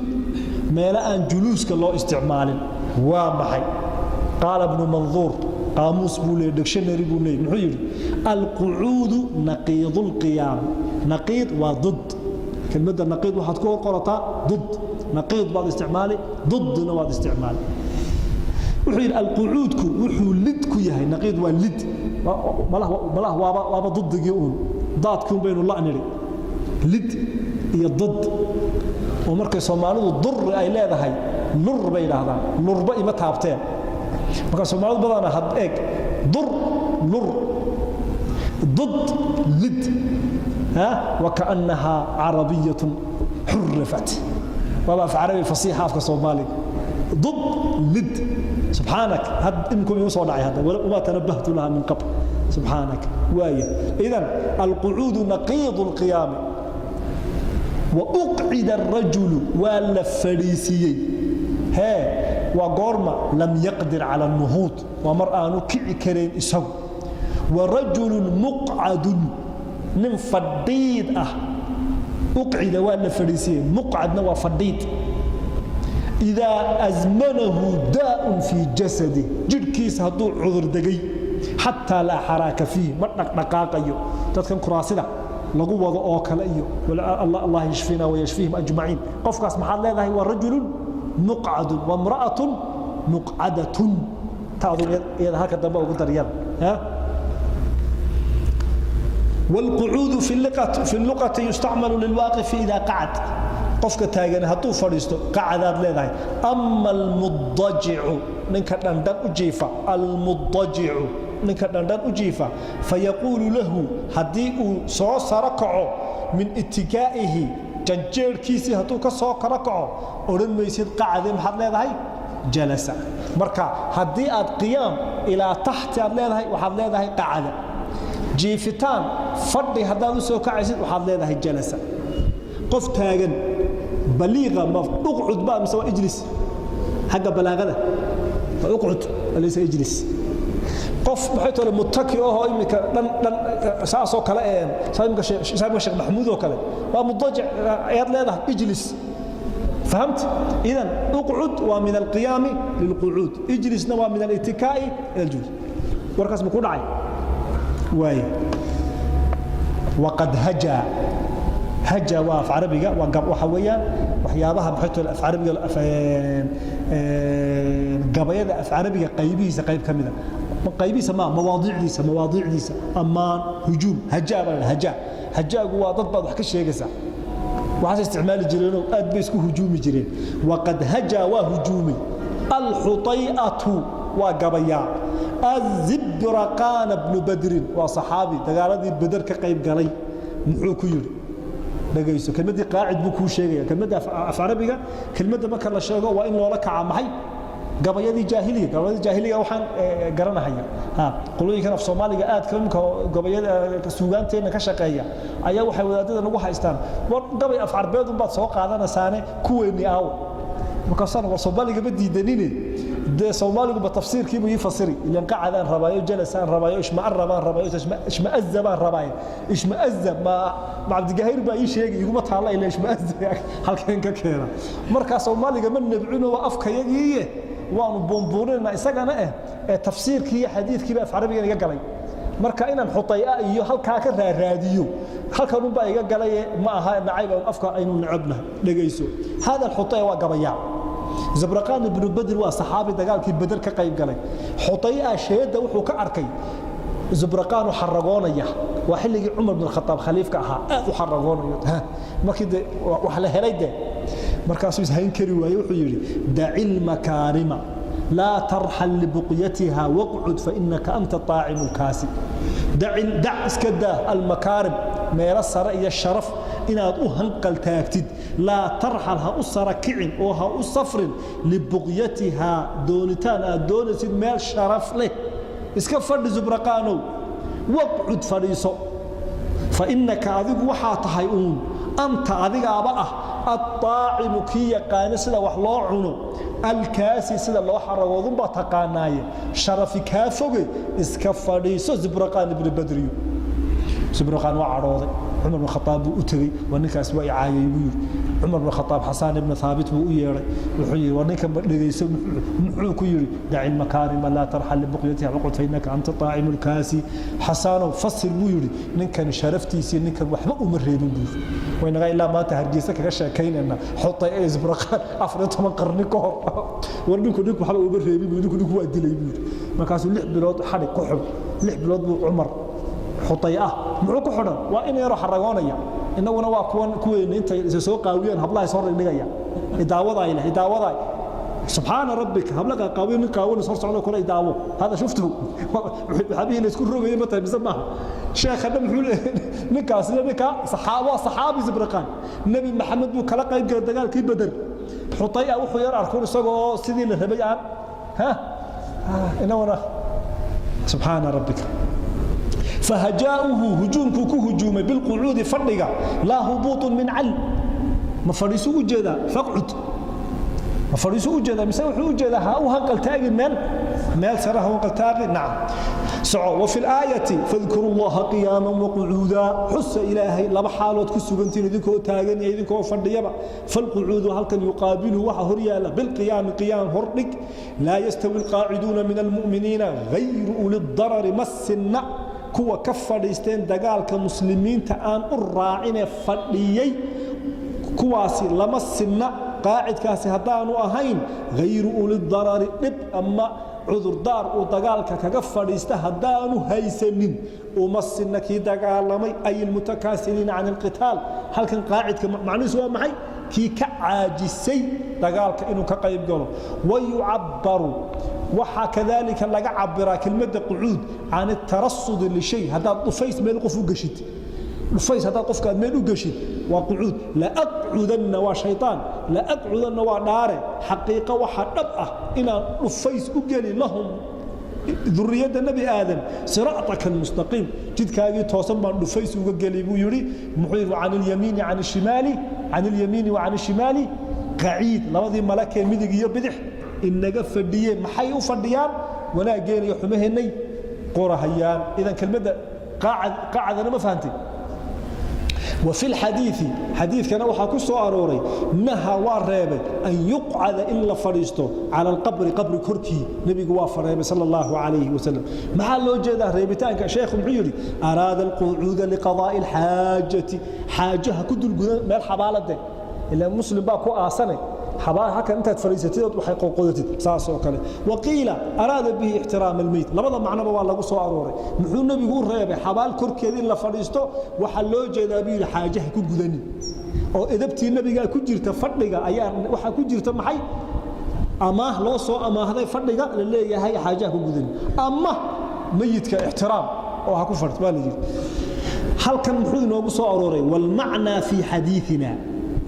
meelo aan juluuska loo isticmaalin. Waa maxay? Qaala ibnu Manduur, qaamuus buu leeyay, dictionary buu leeyay, muxuu yidhi? القعود نقيض القيام. نقيض waa ضد. Kelmadda naqiid waxaad ku qorataa ضد. Naqiid baad isticmaali, ضدna waad isticmaali. Wuxuu yidhi alqucuudku wuxuu lid ku yahay, naqiid waa lid, malaha waaba didigii uun, daadkii un baynu la nidhi, lid iyo did. Oo markay Soomaalidu durri ay leedahay, lur bay yidhaahdaan, lurba ima taabteen. Marka Soomaalidu badana had eeg, dur, lur, ضد, lid, ha, وكأنها عربية حرفت. Waaba af Carabi fasiixa afka Soomaaliga, ضد, lid. سبحانك, had imkum igu soo dhacay hadda, وما تنبهت لها من قبل، سبحانك. وايه، إذن القعود نقيض القيام. وأقعد الرجل, waa fadhiisiyey. Hee, waa goorma? لم يقدر على النهوض, waa mar aanu kici karayn isagu. ورجل مقعد, nin fadhiid ah. أقعد waa la fadhiisiyey, muqcadna waa fadhiid. إذا أزمنه داء في جسده, jidhkiisa hadduu cudur degay, حتى لا حراك فيه, ma dhaqdhaqaaqayo. Dadkan kuraasida lagu wado oo kale iyo الله يشفينا ويشفيهم أجمعين. Qofkaas maxaad leedahay? Waa رجل مقعد وامرأة مقعدة. Taadu iyada halka dambe ugu daryada. والقعود في اللغة يستعمل للواقف إذا قعد. Qofka taagan hadduu fadhiisto, qacadaad leedahay. أما المضطجع, ninka dhandhan u jiifa, المضطجع, ninka dhandhan u jiifa, فيقول له, haddii uu soo saro kaco, من اتكائه, janjeerhkiisii hadduu ka soo karo kaco, odhan maysid qacade, maxaad leedahay? جلس. Marka haddii aad qiyaam ilaa taxti aad leedahay, waxaad leedahay qacada. Jiifitaan fadhi haddaad u soo kacaysid, waxaad leedahay جلس. Qof taagan baliiqa ma اقعد ba mise waa اجلس? Xagga balaaqada waa اقعد, وليس اجلس. Qof maxay tole mutaki ahoo iminka dhan dhan saasoo kale ee saaxiibka Sheekh Maxamuud oo kale waa mudajic ayaad leedahay ijlis. فهمت؟ إذا اقعد ومن القيام للقعود، اجلس نوى من الاتكاء إلى الجلوس. وركز مكون عين واي. وقد هجا، هجا waa af carabiga, waa gab waxa weeyaan waxyaabaha maxay tole af carabiga, gabayada af carabiga qaybihiisa qayb ka mida, qaybihiisa ma mawaadiicdiisa, mawaadiicdiisa ammaan, hujuum, hajaa baa la hajaa. Hajaagu waa dad baad wax ka sheegaysaa, waxaas isticmaali jireenoo aad bay isku hujuumi jireen. Waqad hajaa, waa hujuumay, alxutay'atu waa gabayaa, azibraqaana bnu badrin, waa saxaabi dagaaladii Beder ka qayb galay. Muxuu ku yidhi? Dhagayso, kelmaddii qaacid buu kuu sheegaya. Kelmadda af carabiga, kelmadda marka la sheego waa in loola kacaa maxay? Gabayadii jaahiliga. Gabayadii jaahiliga waxaan garanahaya ha qolooyinkan af Soomaaliga aadka imka gabayada suugaanteenna ka shaqeeya ayaa waxay wadaadada nagu haystaan: war gabay af carbeed unbaad soo qaadanaysaane, kuweenni aawo? Markaasaan war Soomaaliga ma diidanine, dee Soomaaliguba tafsiirkiibu ii fasiri ilan qacadaan rabaayo, jalasaan rabaayo, ishma'an rabaan rabaayo, ishma'azza baan rabaayo. Ishma'azza ma Cabdigahir baa ii sheegay, iguma taalla ila ishma'azza halkeen ka keena. Markaa Soomaaliga ma nabcino, waa afkayagiiye, waanu buunbuuninayna isagana ee tafsiirkii iyo xadiidkiiba af carabigan iga galay. Marka inaan xutaya iyo halkaa ka raaraadiyo halkan unbaa iga galay, ma aha nacayb afka aynu necabnahay. Dhegayso, hada alxutaya waa gabayaa. Zabraqaan ibnu Badr waa saxaabi dagaalkii Beder ka qayb galay. Xutaya sheeda wuxuu ka arkay Zubraqaan u xaragoonaya, waa xilligii Cumar bin Khataab khaliifka ahaa, aad u xaragoonayo. Markii de wax la helay de markaasuu ishayn kari waayey, wuxuu yidhi: daci lmakaarima laa tarxal libuqyatiha waqcud fainaka anta aacimu lkaasi. Dac, iska daa, almakaarim, meelo sare iyo sharaf inaad u hanqal taagtid, laa tarxal, ha u sara kicin oo ha u safrin, libuqyatihaa, doonitaan aad doonaysid meel sharaf leh. Iska fadhi Zubraqaanow, waqcud, fadhiiso, fainaka, adigu waxaa tahay uun, anta, adigaaba ah, aaacimu, kii yaqaano sida wax loo cuno, alkaasi, sida loo xaragoodunbaa taqaanaaye, sharafi kaa foge, iska fadhiiso Zibraqaan ibni Badriyo. Zibraqaan waa cadhooday. Cumar bin Khataab buu u tegey. Waa ninkaas waa icaayay buu yidhi. Cumar bin Khataab Xasaan ibn Thaabit buu u yeedhay. Wuxuu yidhi: war ninkan ba dhegayso, muxuu ku yidhi? Daci lmakaarima laa tarxal libuqyatiha waqud fainaka anta aacimu lkaasi. Xasaanow, fasir buu yidhi, ninkan sharaftiisii ninkan waxba uma reebin buu yidhi. Waynaga ilaa maanta Hargeysa kaga sheekaynayna xotay ee Isbraqaan 14 qarni ka hor. War ninku ninku waxba uma reebin buu, ninku ninku waa dilay buu yidhi. Markaasuu 6 bilood xadhig ku xidh. 6 bilood buu Cumar xutay ah muxuu ku xidhan? Waa in yaroo xaragoonaya. Innaguna waa kuwan kuweyna intay isa soo qaawiyeen hablaha is hor dhigaya, idaawaday leh, idaawaday, subxaana rabbika, habla qaawiyo, nin qaawan is hor socdo kule idaawo. Hada shuftu waxyaabihii la isku rogayay ma tahay mise maaha? Sheekhana muxuu leeyahay? Ninkaasina ninka waa saxaabi Zibraqaan, Nebi Maxamed buu kala qayb galay dagaalkii Beder. Xutay ah wuxuu yar arkun isagoo sidii la rabay aan ha inaguna, subxaana rabbika. فهجاؤه، هجومku ku hujuumay, بالقعود, fadhiga, laa هبوط من عل. Ma fadhiisu u jeedaa faqcud? Ma fadhiisu u jeedaa mise wuxuu u jeedaa ha u hanqal taagin meel, meel sare ha u hanqal taagin? Nacam, soco. وفي الآية فاذكروا الله قياما وقعودا, xusa Ilaahay laba xaalood ku sugantiin, idinkoo taagan iyo idinkoo fadhiyaba. فالقعود halkan يقابله, waxa hor yaala, بالقيام, قيام hordhig. لا يستوي القاعدون من المؤمنين غير أولي الضرر, ma sinna kuwa ka fadhiisteen dagaalka muslimiinta aan u raacine fadhiyey, kuwaasi lama sinna qaacidkaasi haddaanu ahayn غير أولي الضرر, dhib ama cudurdaar uu dagaalka kaga fadhiista haddaanu haysanin, uma sinna kii dagaalamay, أي المتكاسلين عن القتال. Halkan qaacidka macnihiisu waa maxay? Kii ka caajisay dagaalka inuu ka qayb galo. ويعبر, waxaa kadalika laga cabiraa kelmadda qucuud عن الترصد لشيء. Haddaad dhufays meel qof u geshid, dhufays haddaad qofka aad meel u geshid, waa qucuud. لأقعدن waa shaytaan, لأقعدن waa dhaare, xaqiiqo waxa dhab ah inaan dhufays u geli, لهم, duriyadda Nebi Aadam, صراطك المستقيم, jidkaagii toosan baan dhufays uga geli buu yidhi. Muxuu yidhi? عن اليمين عن الشمال عن اليمين وعن الشمال قعيد. Labadii malakee midig iyo bidix inaga fadhiyeen maxay u fadhiyaan? Wanaaggeena iyo xumaheennay. Qorahayaan. Idan kelmadda qacadana ma fahantay. وفي الحديث حديث كان waxaa ku soo arooray naha, waa reebay, an yuqcada, in la fadhiisto, cala alqabri, qabri korkii. Nabigu waa fareebay sala Allahu calayhi wasalam. Maxaa loo jeedaa reebitaanka? Sheekhu muxuu yidhi? Araada alqucuuda liqadaa'i alxaajati, xaajaha ku dulgudan meel xabaalade, ilaa Muslim baa ku aasanay xabaal halkan intaad fadhiisatid ood waxay qoqodatid saas oo kale. Waqiila araada bihi ixtiraam almeyd. Labada macnoba waa lagu soo arooray. Muxuu nebigu u reebay xabaal korkeeda in la fadhiisto? Waxaa loo jeedaa, buu yidhi, xaajaha ku gudanin oo edabtii nebigaa ku jirta. Fadhiga ayaa waxaa ku jirta maxay? Amaah loo soo amaahday fadhiga la leeyahay, xaajaha ku gudanin ama meyidka ixtiraam oo ha ku fadhisto waa la yidhi. Halkan muxuu inoogu soo arooray? Walmacnaa fii xadiiina,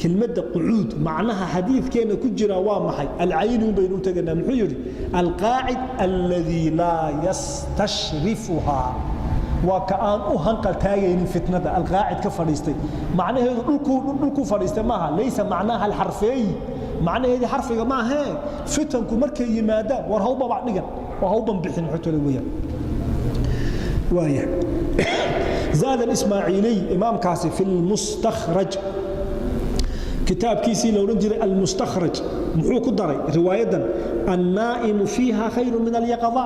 kelmadda qucuud macnaha xadiidkeena ku jira waa maxay? Alcayni un baynu u teganaa. Muxuu yidhi? Alqaacid alladii laa yastashrifuhaa, waa ka aan u hanqal taagaynin fitnada. Alqaacid ka fadhiistay macnaheedu dhulkuu fadhiistay maaha. Laysa macnaha alxarfeeyi, macnaheedii xarfiga maahee. Fitanku markay yimaadaan, war hawbabac dhigan oo hawban bixin xotole weeyaan. Waaya zaad alismaaciiliy imaamkaasi fi lmustakhraj, kitaabkiisii la odhan jiray Almustakhraj, muxuu ku daray riwaayadan? Annaa'imu fiiha khayru min alyaqada,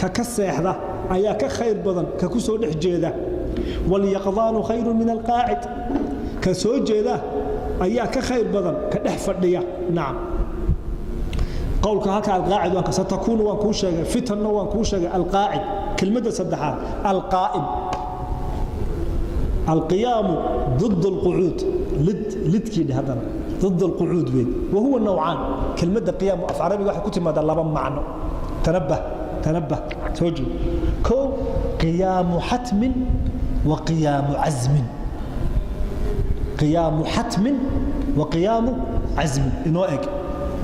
ka ka seexda ayaa ka khayr badan ka ku soo dhex jeeda. Walyaqdaanu khayru min alqaacid, ka soo jeeda ayaa ka khayr badan ka dhex fadhiya. Nacam, qowlka halka alqaacid waan satakuunu waan kuu sheegay, fitanna waan kuu sheegay. Alqaacid, kelmadda saddexaad, alqaa'im. القيام ضد القعود، لد lidkii dheh haddana ضد القعود weyn. وهو نوعان. Kelmadda qiyaam af carabiga waxay ku timaadaa laba macno. Tanabah, tanabah, soo joog. Kow, qiyaamu xatmin wa qiyaamu cazmin. Qiyaamu xatmin wa qiyaamu cazmin. Inoo eg,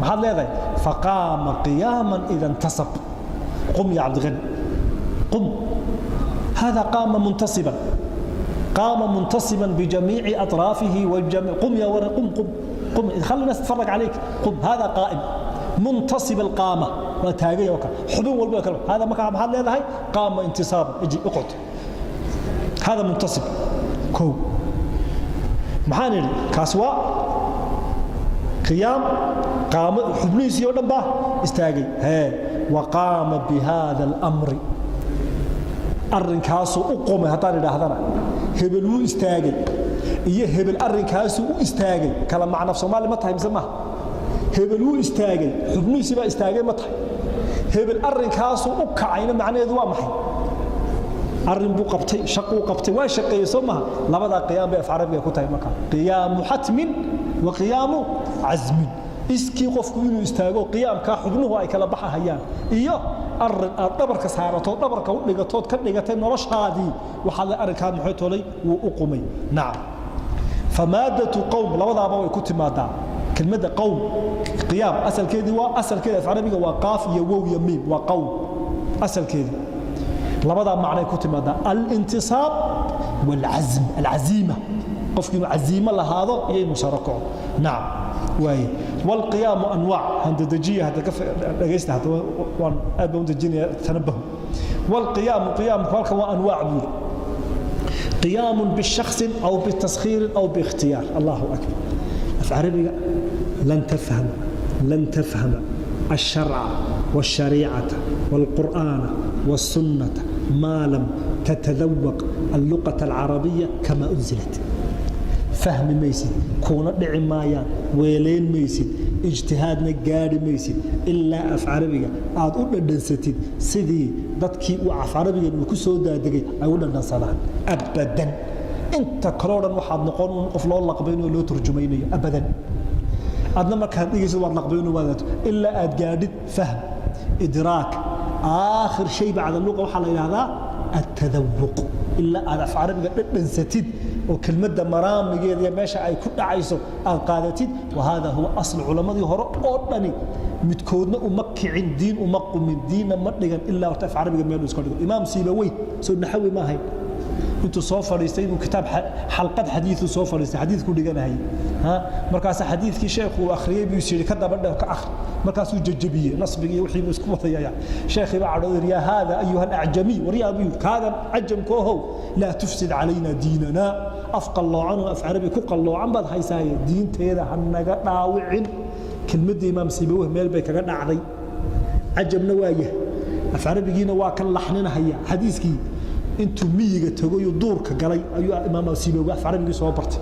maxaad leedahay? Faqaama qiyaaman ida intasab. Qum ya Cabdiqani, qum. Hada qaama muntasiban, قام منتصبا بجميع أطرافه وجميع. قم يا ورا، قم قم قم، خلي الناس تتفرج عليك، قم. هذا قائم منتصب القامة وتاجي وكا حبين والبا هذا ما كان محل هاي قام انتصابا. اجي اقعد، هذا منتصب. كو maxaan idhi? Kaas waa qiyaam, qaamo, xubnihiisii oo dhan baa istaagay. Hee, waqaama bihada alamri, arrinkaasuu u qumay. Haddaan idhaahdana hebel wuu istaagay iyo hebel arrinkaasuu u istaagay, kala macno af Soomaali ma tahay mise maaha? Hebel wuu istaagay, xubnihiisii baa istaagay ma tahay? Hebel arrinkaasuu u kacayna macnaheedu waa maxay? Arrin buu qabtay, shaquu qabtay, waa shaqeeyey, soo maha? Labadaa qiyaam bay af carabiga ku tahay. Markaa qiyaamu xatmin wa qiyaamu casmin, iskii qofku inuu istaago, qiyaamkaa xubnuhu ay kala baxahayaan, iyo arrin aad dhabarka saaratood, dhabarka u dhigatood, ka dhigatay noloshaadii, waxaad le arrinkaa maxay tolay wuu u qumay. Nacam, famaadatu qowm labadaaba way ku timaadaa kelmadda qowm. Qiyaam asalkeedii waa, asalkeeda af carabiga waa qaaf iyo wow iyo miim, waa qowm asalkeedii. Labadaa macnay ku timaadaa: alintisaab waalcazm, alcaziima, qofku inuu caziimo lahaado iyo inuu saro kaco. Nacam, waaye waalqiyaamu anwaac. Handadejiya hadda ka dhagaysta, hadda waan aad baan u dejinaya. Tanabahu. Waalqiyaamu, qiyaamku halkan waa anwaac buu yidhi. قيام بشخص أو بتسخير أو باختيار. الله أكبر. في عربية لن تفهم، لن تفهم الشرع والشريعة والقرآن والسنة ما لم تتذوق اللغة العربية كما أنزلت. Fahmi maysid, kuuna dhici maayaan, weelayn maysid, ijtihaadna gaadhi maysid ilaa af carabiga aad u dhadhansatid sidii dadkii uu af carabigan uu ku soo daadegay ay u dhadhansadaan. Abadan, inta kaloo dhan waxaad noqon un qof loo laqbaynayo, loo turjumaynayo. Abadan, adna markaad dhigaysid waad laqbayno, waad ilaa aad gaadhid fahm, idraak. Aakhir shay bacda luqa waxaa la yidhahdaa atadawuq. Ilaa aad af carabiga dhadhansatid oo kelmadda maraamigeeda iyo meesha ay ku dhacayso aad qaadatid. Wahada huwa asl. Culammadii hore oo dhani midkoodna uma kicin, diin uma qumin, diinna ma dhigan ilaa horta af carabiga meel uu iska dhigo. Imaam Siibawey soo naxawi ma ahayn? Intuu soo fadhiistay buu kitaab xalqad xadiidu soo fadhiistay, xadiidku dhiganayay. Markaas xadiidkii sheekhu uu akhriyey buu is yidhi ka daba dheer ka akhri. Markaasuu jajabiyey nasbigii wixii buu isku wadayaya. Sheekhii baa cadhooday, yaa haada ayuha alacjamiy, waryaa buu yidhi, kaagan cajamka ohow, laa tufsid calayna diinana, af qalloocan oo af carabi ku qalloocan baad haysaaye, diinteeda ha naga dhaawicin. Kelmaddii imaam Sibaweh meel bay kaga dhacday. Cajabna waa yahay, af carabigiina waa kan laxninahaya. Xadiiskii intuu miyiga tagoyuu duurka galay ayuu imaam Sibaweh af carabigii soo bartay,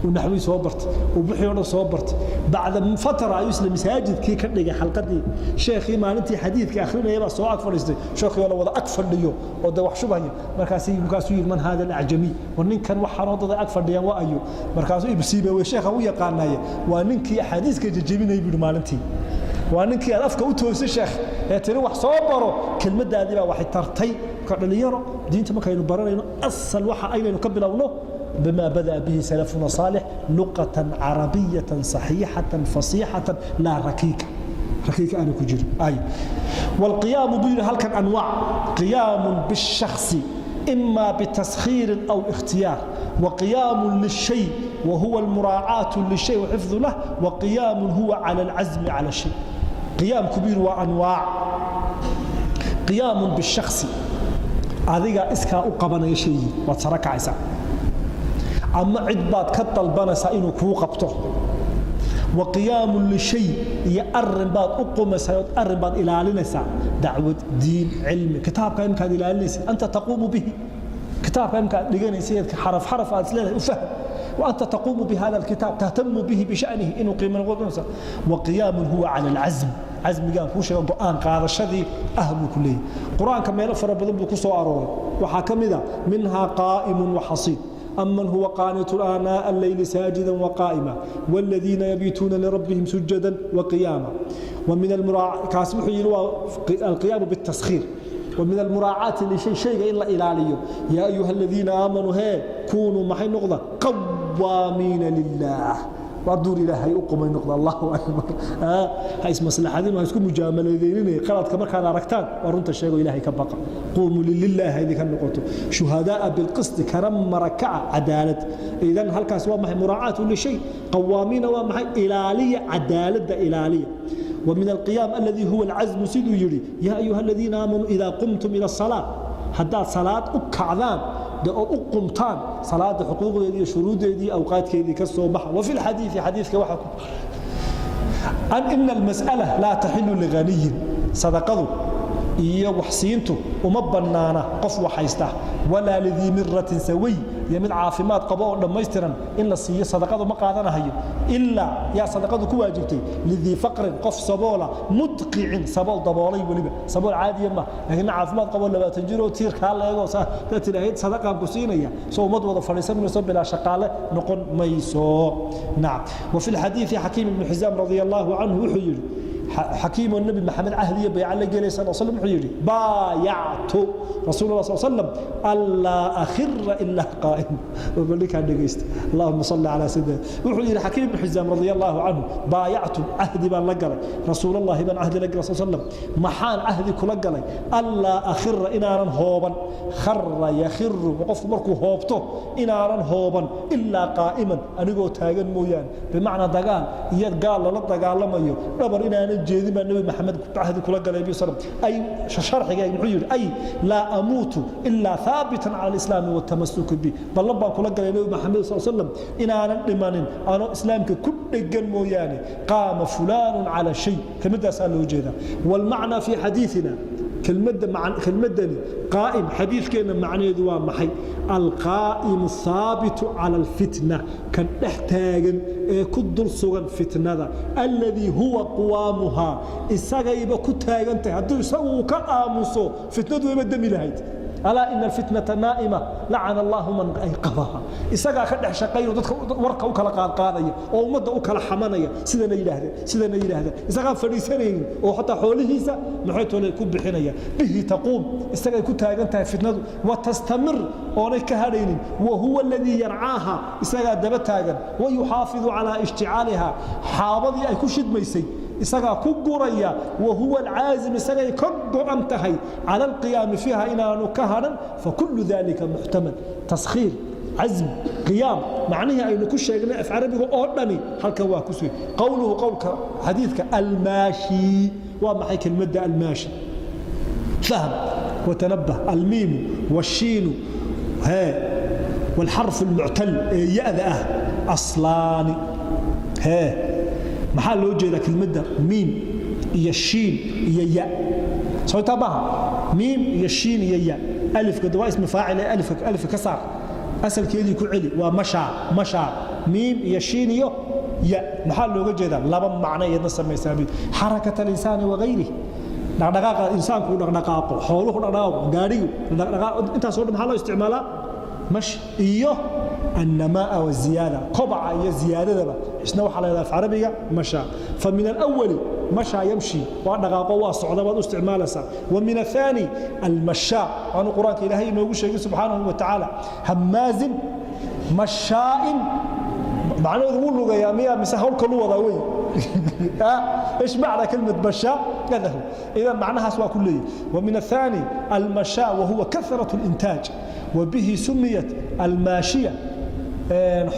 uu naxwii soo bartay, uu wixii oo dhan soo bartay. Bacda fatara ayuu isla masaajidkii ka dhigay xalqadii. Sheekhii maalintii xadiidka akhrinaya baa soo ag fadhiistay, sheekhii oo la wada ag fadhiyo oo de wax shubhaya. Markaasuu yidhi, man hada alacjamiy? War ninkan waxaan dada ag fadhiyaan waa ayo? Markaasuu Ibsiibawe sheekha u yaqaanaya, waa ninkii xadiiska jajabinayay buu yidhi maalintii, waa ninkii aad afka u toosay sheekh ee tiri wax soo baro, kelmaddaadii baa waxay tartay. Marka dhalinyaro, diinta markaynu baranayno, asal waxa aynaynu ka bilowno بما بدأ به سلفنا صالح، لغة عربية صحيحة فصيحة لا ركيكة، ركيكة أنا كجير أي. والقيام بين هل كان أنواع: قيام بالشخص إما بتسخير أو اختيار، وقيام للشيء وهو المراعاة للشيء وحفظ له، وقيام هو على العزم على الشيء. قيام كبير وأنواع: قيام بالشخص، adiga iskaa u qabanaya shaygii, waad sara kacaysaa ama cid baad ka dalbanaysaa inuu kuu qabto. Wa qiyaamun lishay, iyo arin baad u qumaysaa ood arrin baad ilaalinaysaa, dacwad, diin, cilmi. Kitaabka imkaad ilaalinaysa, anta taquumu bihi, kitaabka imka aad dhiganaysa, xaraf xaraf aad isleedahay u fahm، وأنت تقوم بهذا الكتاب، تهتم به بشأنه إنه قيمة. وقيام هو على العزم، casmigaan kuu sheego, go'aan qaadashadii ah buu ku leeyahy. Qur-aanka meelo fara badan buu ku soo arooray. Waxaa ka mid a minhaa qaa'imun waxasiid: أمن هو قانت آناء الليل ساجدا وقائما والذين يبيتون لربهم سجدا وقياما. ومن المراعاة كاس القيام بالتسخير. ومن المراعاة لشيء، شيء إلا إلاليو: يا أيها الذين آمنوا هي كونوا maxay noqda قوامين لله، waa duur Ilaahay u qumay noqda. Allahu akbar! Ha ismaslaxadin, ha isku mujaamaladeynina. Qaladka markaad aragtaan waa runta sheego, Ilaahay ka baqa. Quumuu lillahi ha idinka noqoto, shuhadaa'a bilqisti, kana marakaca cadaalad. Idan halkaas waa maxay? Muraacaatu lishay. Qawaamiina waa maxay? Ilaaliya cadaaladda, ilaaliya. ومن القيام الذي هو العزم، siduu yidhi: يا أيها الذين آمنوا إذا قمتم إلى الصلاة، haddaad salaad u kacdaan de ood u qumtaan, salaada xuquuqdeedii iyo shuruuddeedii, awqaadkeedii ka soo baxa. وفي الحديث، xadiiska waxaa ku أن إن المسألة لا تحل لغني، sadaqadu iyo waxsiintu uma bannaana qof waxaysta، ولا لذي مرة سوي، iyo mid caafimaad qabo oo dhammaystiran in la siiyo sadaqadu ma qaadanahayo. Ilaa yaa sadaqadu ku waajibtay? لذي فقر، qof saboola، مدقع، sabool daboolay, weliba sabool caadiya ma, laakiin caafimaad qabo, 20 jir oo tiirkaa la eego daa tidhaahid sadaqaan ku siinaya, soo ummad wada fadhiisan mayso, bilaa shaqaale noqon mayso. Nacam. وفي الحديث حكيم بن حزام رضي الله عنه wuxuu yidhi، xakiim oo Nabi Maxamed cahdiya bayca la gelay sal slam, wuxuu yidhi: بايعت رسول الله صلى سلم ألا أخر إلا قائم. Ninkaa dhegaysta، اللهم صل على سيدنا. Wuxuu yidhi Xakiim ibn Xisaam رضي الله عنه: بايعت، cahdi baan la galay rasuulallahi baan cahdi la galay sal slam. Maxaan cahdi kula galay? ألا أخر، inaanan hooban. خر يخر, qofku markuu hoobto, inaanan hooban إلا قائما, anigoo taagan mooyaane. Bimacnaa dagaal iyo gaal lala dagaalamayo dhabar inaanan jeedin baa Nabi Maxamed cahdi kula galay bi sallam. Ay sharxiga muxuu yidhi? أي لا أموت إلا ثابتا على الإسلام والتمسك به. Ballan baan kula galay Nabi Maxamed sal slam inaanan dhimanin anoo islaamka ku dhegan mooyaane. قام فلان على شيء, kelmadaasaa loo jeedaa. والمعنى في حديثنا, kelmadani qaa'im xadiidkeenna macnaheedu waa maxay? القائم الثابت على الفتنة, kan dhex taagan ee ku dul sugan fitnada. الذي هو قوامها, isagayba ku taagan tahay. Hadduu isagu uu ka aamuso, fitnadu wayba demi lahayd. ألا إن الفتنة نائمة لعن الله من أيقظها. Isagaa ka dhex shaqayn, dadka warka u kala qaadqaadaya oo ummadda u kala xamanaya, sidana yidhaahdeen, sidana yidhaahdeen, isagaan fadhiisanaynin oo xataa xoolihiisa maxay tole ku bixinaya. به تقوم, isagay ku taagan tahay fitnadu, وتستمر, oonay ka hadhaynin. وهو الذي يرعاها, isagaa daba taagan, ويحافظ على اشتعالها, xaabadii ay ku shidmaysay. Isagaa ku guraya. Wahuwa alcaazim, isagay ka go'an tahay cala alqiyaami fiiha, inaanu ka hadhan. Fakulu dalika muxtamal: taskhiir, cazm, qiyaam. Macnihii aynu ku sheegnay af carabiga oo dhani halkan waa ku sugay. Qowluhu, qowlka xadiidka, almaashi, waa maxay kelmadda almaashi? Fahm watanabah. Almiimu washiinu hee والحرف المعتل يأذى أصلان. Hee, maxaa loo jeedaa kelmadda miim iyo shiin iyo ya? Soo maaha miim iyo shiin iyo ya? Alifka waa ismi faacil ee alifka ka saar, asalkeedii ku celi, waa mashaa. Mashaa, miim iyo shiin iyo ya, maxaa looga jeedaa? Laba macno iyadna samaysaa: xarakat alinsaani wagayrih, dhaqdhaqaaqa insaanku uu dhaqdhaqaaqo, xooluhu dhaqdhaqaaqo, gaadhigu dhaqdhaqaaqo, intaasoo dhan maxaa loo isticmaalaa? Mash. Iyo النماء والزيادة، kobaca iyo ziyaadadaba isna waxaa la yidhaha af carabiga masha. فمن الأول مشى يمشي، waa dhaqaaqo, waa socda baad u isticmaalaysaa. ومن الثاني المشاء، waanu qur-aanka Ilaahay inoogu sheegay subxaanahu wa tacaala: هماز مشاء. Macnaheedu wuu lugayaa miya mise hawl kalu wadaa wey? ايش معنى كلمة مشاء؟ هذا هو. إذا معناها سواء كلية. ومن الثاني المشاء، وهو كثرة الإنتاج، وبه سميت الماشية.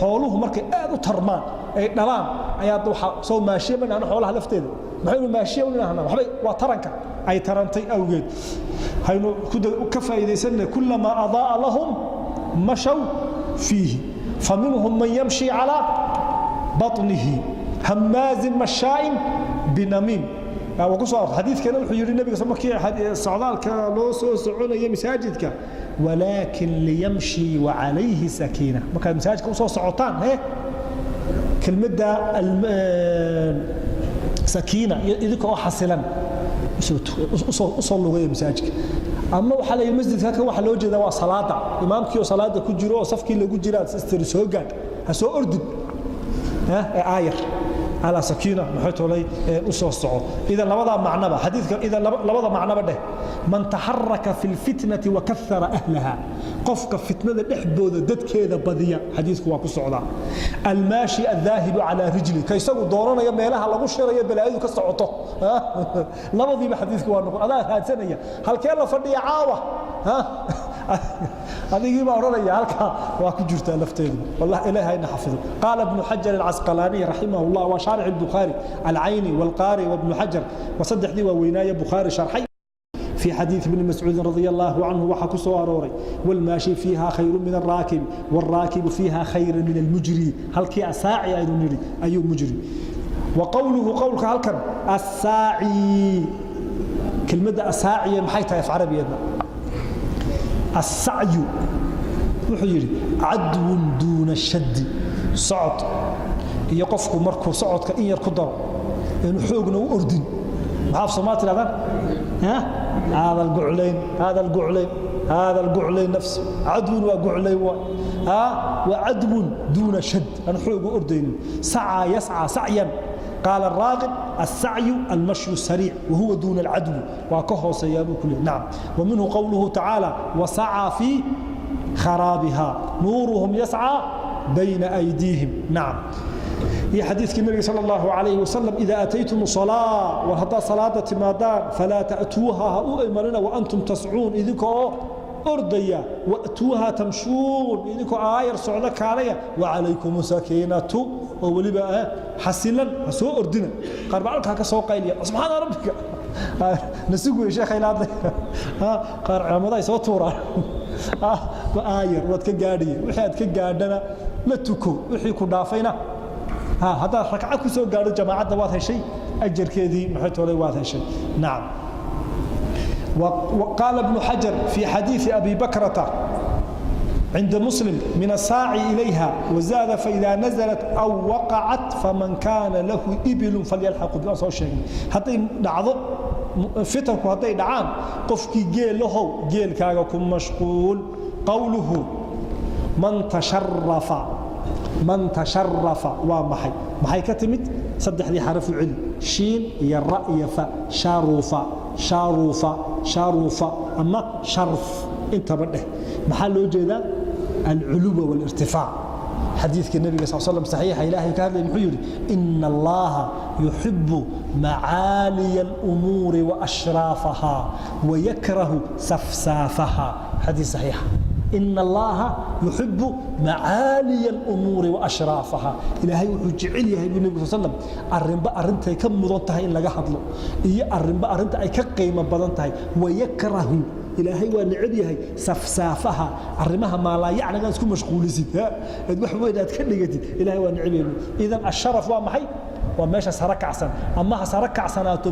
Xooluhu markay aad u tarmaan ay dhalaan ayaa waxa soo maashiya ma dhahno? Xoolaha lafteeda maxaynu maashiya u nidhahnaa? Waxbay waa taranka ay tarantay awgeed. Haynu ka faa'iidaysanay: كلما أضاء لهم مشوا فيه، فمنهم من يمشي على بطنه. هماز مشاء بنميم waa ku soo xadiidkana. Wuxuu yidhi nabiga markii socdaalka loo soo soconaya masaajidka: ولكن ليمشي وعليه سكينة. Markaad masaajidka usoo socotaan, he, kelmadda sakiina, idinka oo xasilan usoo lugaya masaajidka. Ama waxaa la yidhi masjidka kan waxaa loo jeedaa waa salaada, imaamkii oo salaada ku jiro oo safkii lagu jira istiri soo gaadh, ha soo ordin ee aayar calaa sakiina maxay tolay u soo soco. Idan labadaa macnaba xadiidka, idan labada macnaba dheh. من تحرك في الفتنة وكثر أهلها، qofka fitnada dhexbooda dadkeeda badiya, xadiidku waa ku socdaa. الماشي الذاهب على رجله, ka isagu doonanaya meelaha lagu shirayo, balaayadu ka socoto. Labadiiba xadiidku waa noqon. Adaa raadsanaya halkee la fadhiya caawa, adigii baa odhanaya, halkaa waa ku jirtaa lafteedu. والله إلهي hayna xafido. قال ابن حجر العسقلاني رحمه الله، وشارح البخاري، العيني والقاري وابن حجر، وصدحدii waaweynaaye bukhaari sharxay، في حديث ابن مسعود رضي الله عنه waxaa ku soo arooray: والماشي فيها خير من الراكب، والراكب فيها خير من المجري. Halkii asaaci aynu nidhi ayuu mujri. وقوله، qowlka halkan الساعي، kelmadda asaaciya maxay tahay af carabiyeedna? السعي wuxuu yidhi عدو دون الشد, socod iyo qofku markuu socodka in yar ku daro inuu xoogna u ordin. Maxaa af Soomaali tirahdaan? هذا القعلين، هذا القعلين، هذا القعلين نفسه عدو وقعلين، ها، وعدو دون شد, أنا xoog u ordaynin. سعى يسعى سعيا. قال الراغب: السعي المشي السريع، وهو دون العدو, وكهو سيابو كله. نعم، ومنه قوله تعالى: وسعى في خرابها نورهم يسعى بين أيديهم. نعم، iyo xadiidkii nabiga sala allahu calayhi wasalam: إذا أتيتم الصلاة, war haddaad salaada timaadaan, فلا تأتوها, ha u imanina, وأنتم تسعون, idinkoo ordaya. وأتوها تمشون, idinkoo aayar socdo kaalaya. وعليكم السكينة, oo weliba xasilan, ha soo ordina. Qaar baa halkaa ka soo qayliya: subxaana rabbika, nasugu sheekhay la hadlay. Qaar cimaamadahay soo tuuraan. Aayar waad ka gaadhaya, wixii aad ka gaadhana la tuko, wixii ku dhaafayna haddaad ragco ku soo gaadho jamaacadda, waad heshay ajarkeedii, maxay toolay, waad heshay. Nacam. وقال ابن حجر في حديث أبي بكرة عند مسلم: من الساعي إليها. وزاد: فإذا نزلت أو وقعت فمن كان له إبل فليلحق بها. Soo sheegnay, hadday dhacdo fitanku, hadday dhacaan, qofkii geel lahow, geelkaaga ku mashquul. قوله من تشرف, من تشرف waa maxay? Maxay ka timid? Saddexdii xaraf u celi: shiin iyo ra iyo fa. شرف, شرف, شرف ama sharf intaba dheh. Maxaa loo jeedaa? العلو والارتفاع. Xadiidka Nabiga sal slam saxiixa Ilaahay ka hadlay muxuu yidhi? Ina Allaha yuxibu macaaliya alumuuri waashraafaha wayakrahu safsaafaha. Xadiis saxiixa. Ina Allaha yuxibu macaaliya alumuuri waashraafaha. Ilaahay wuxuu jecel yahay buu Nebigu sal slam arrinba arrintay ka mudan tahay in laga hadlo iyo arrinba arrinta ay ka qiimo badan tahay. Wayakrahu, Ilaahay waa neceb yahay, safsaafaha, arrimaha maalaayacnaga isku mashquulisid ad wax weyn aad ka dhigatid, Ilahay waa neceb yahay. Idan asharaf waa maxay? Waa meesha sare kacsan, ama ha sare kacsanaato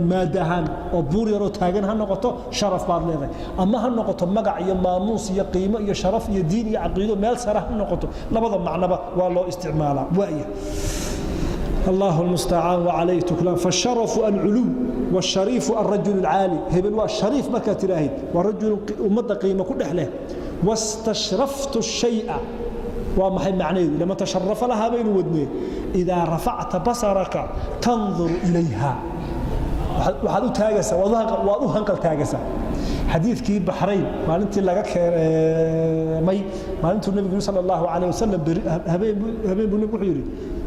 maad ahaan oo buur yaroo taagan ha noqoto, sharaf baad leedahay, ama ha noqoto magac iyo maamuus iyo qiimo iyo sharaf iyo diin iyo caqiido meel sare ha noqoto. Labada macnoba waa loo isticmaalaa. Waaya, الله المستعان وعليه تكلان. فالشرف العلو، والشريف الرجل العالي. هبل الشريف ما كتراهيد ورجل أمد قيمة كل له. واستشرفت الشيء ومحي معنيه لما تشرف لها بين ودنيه إذا رفعت بصرك تنظر إليها. Waxaad u taagaysaa, waad u hanqal taagaysaa. Xadiidkii Baxrayn maalintii laga keenay, maalintuu Nabigu sala Allahu calayh wasalam habeen habeen buu Nabigu wuxuu yidhi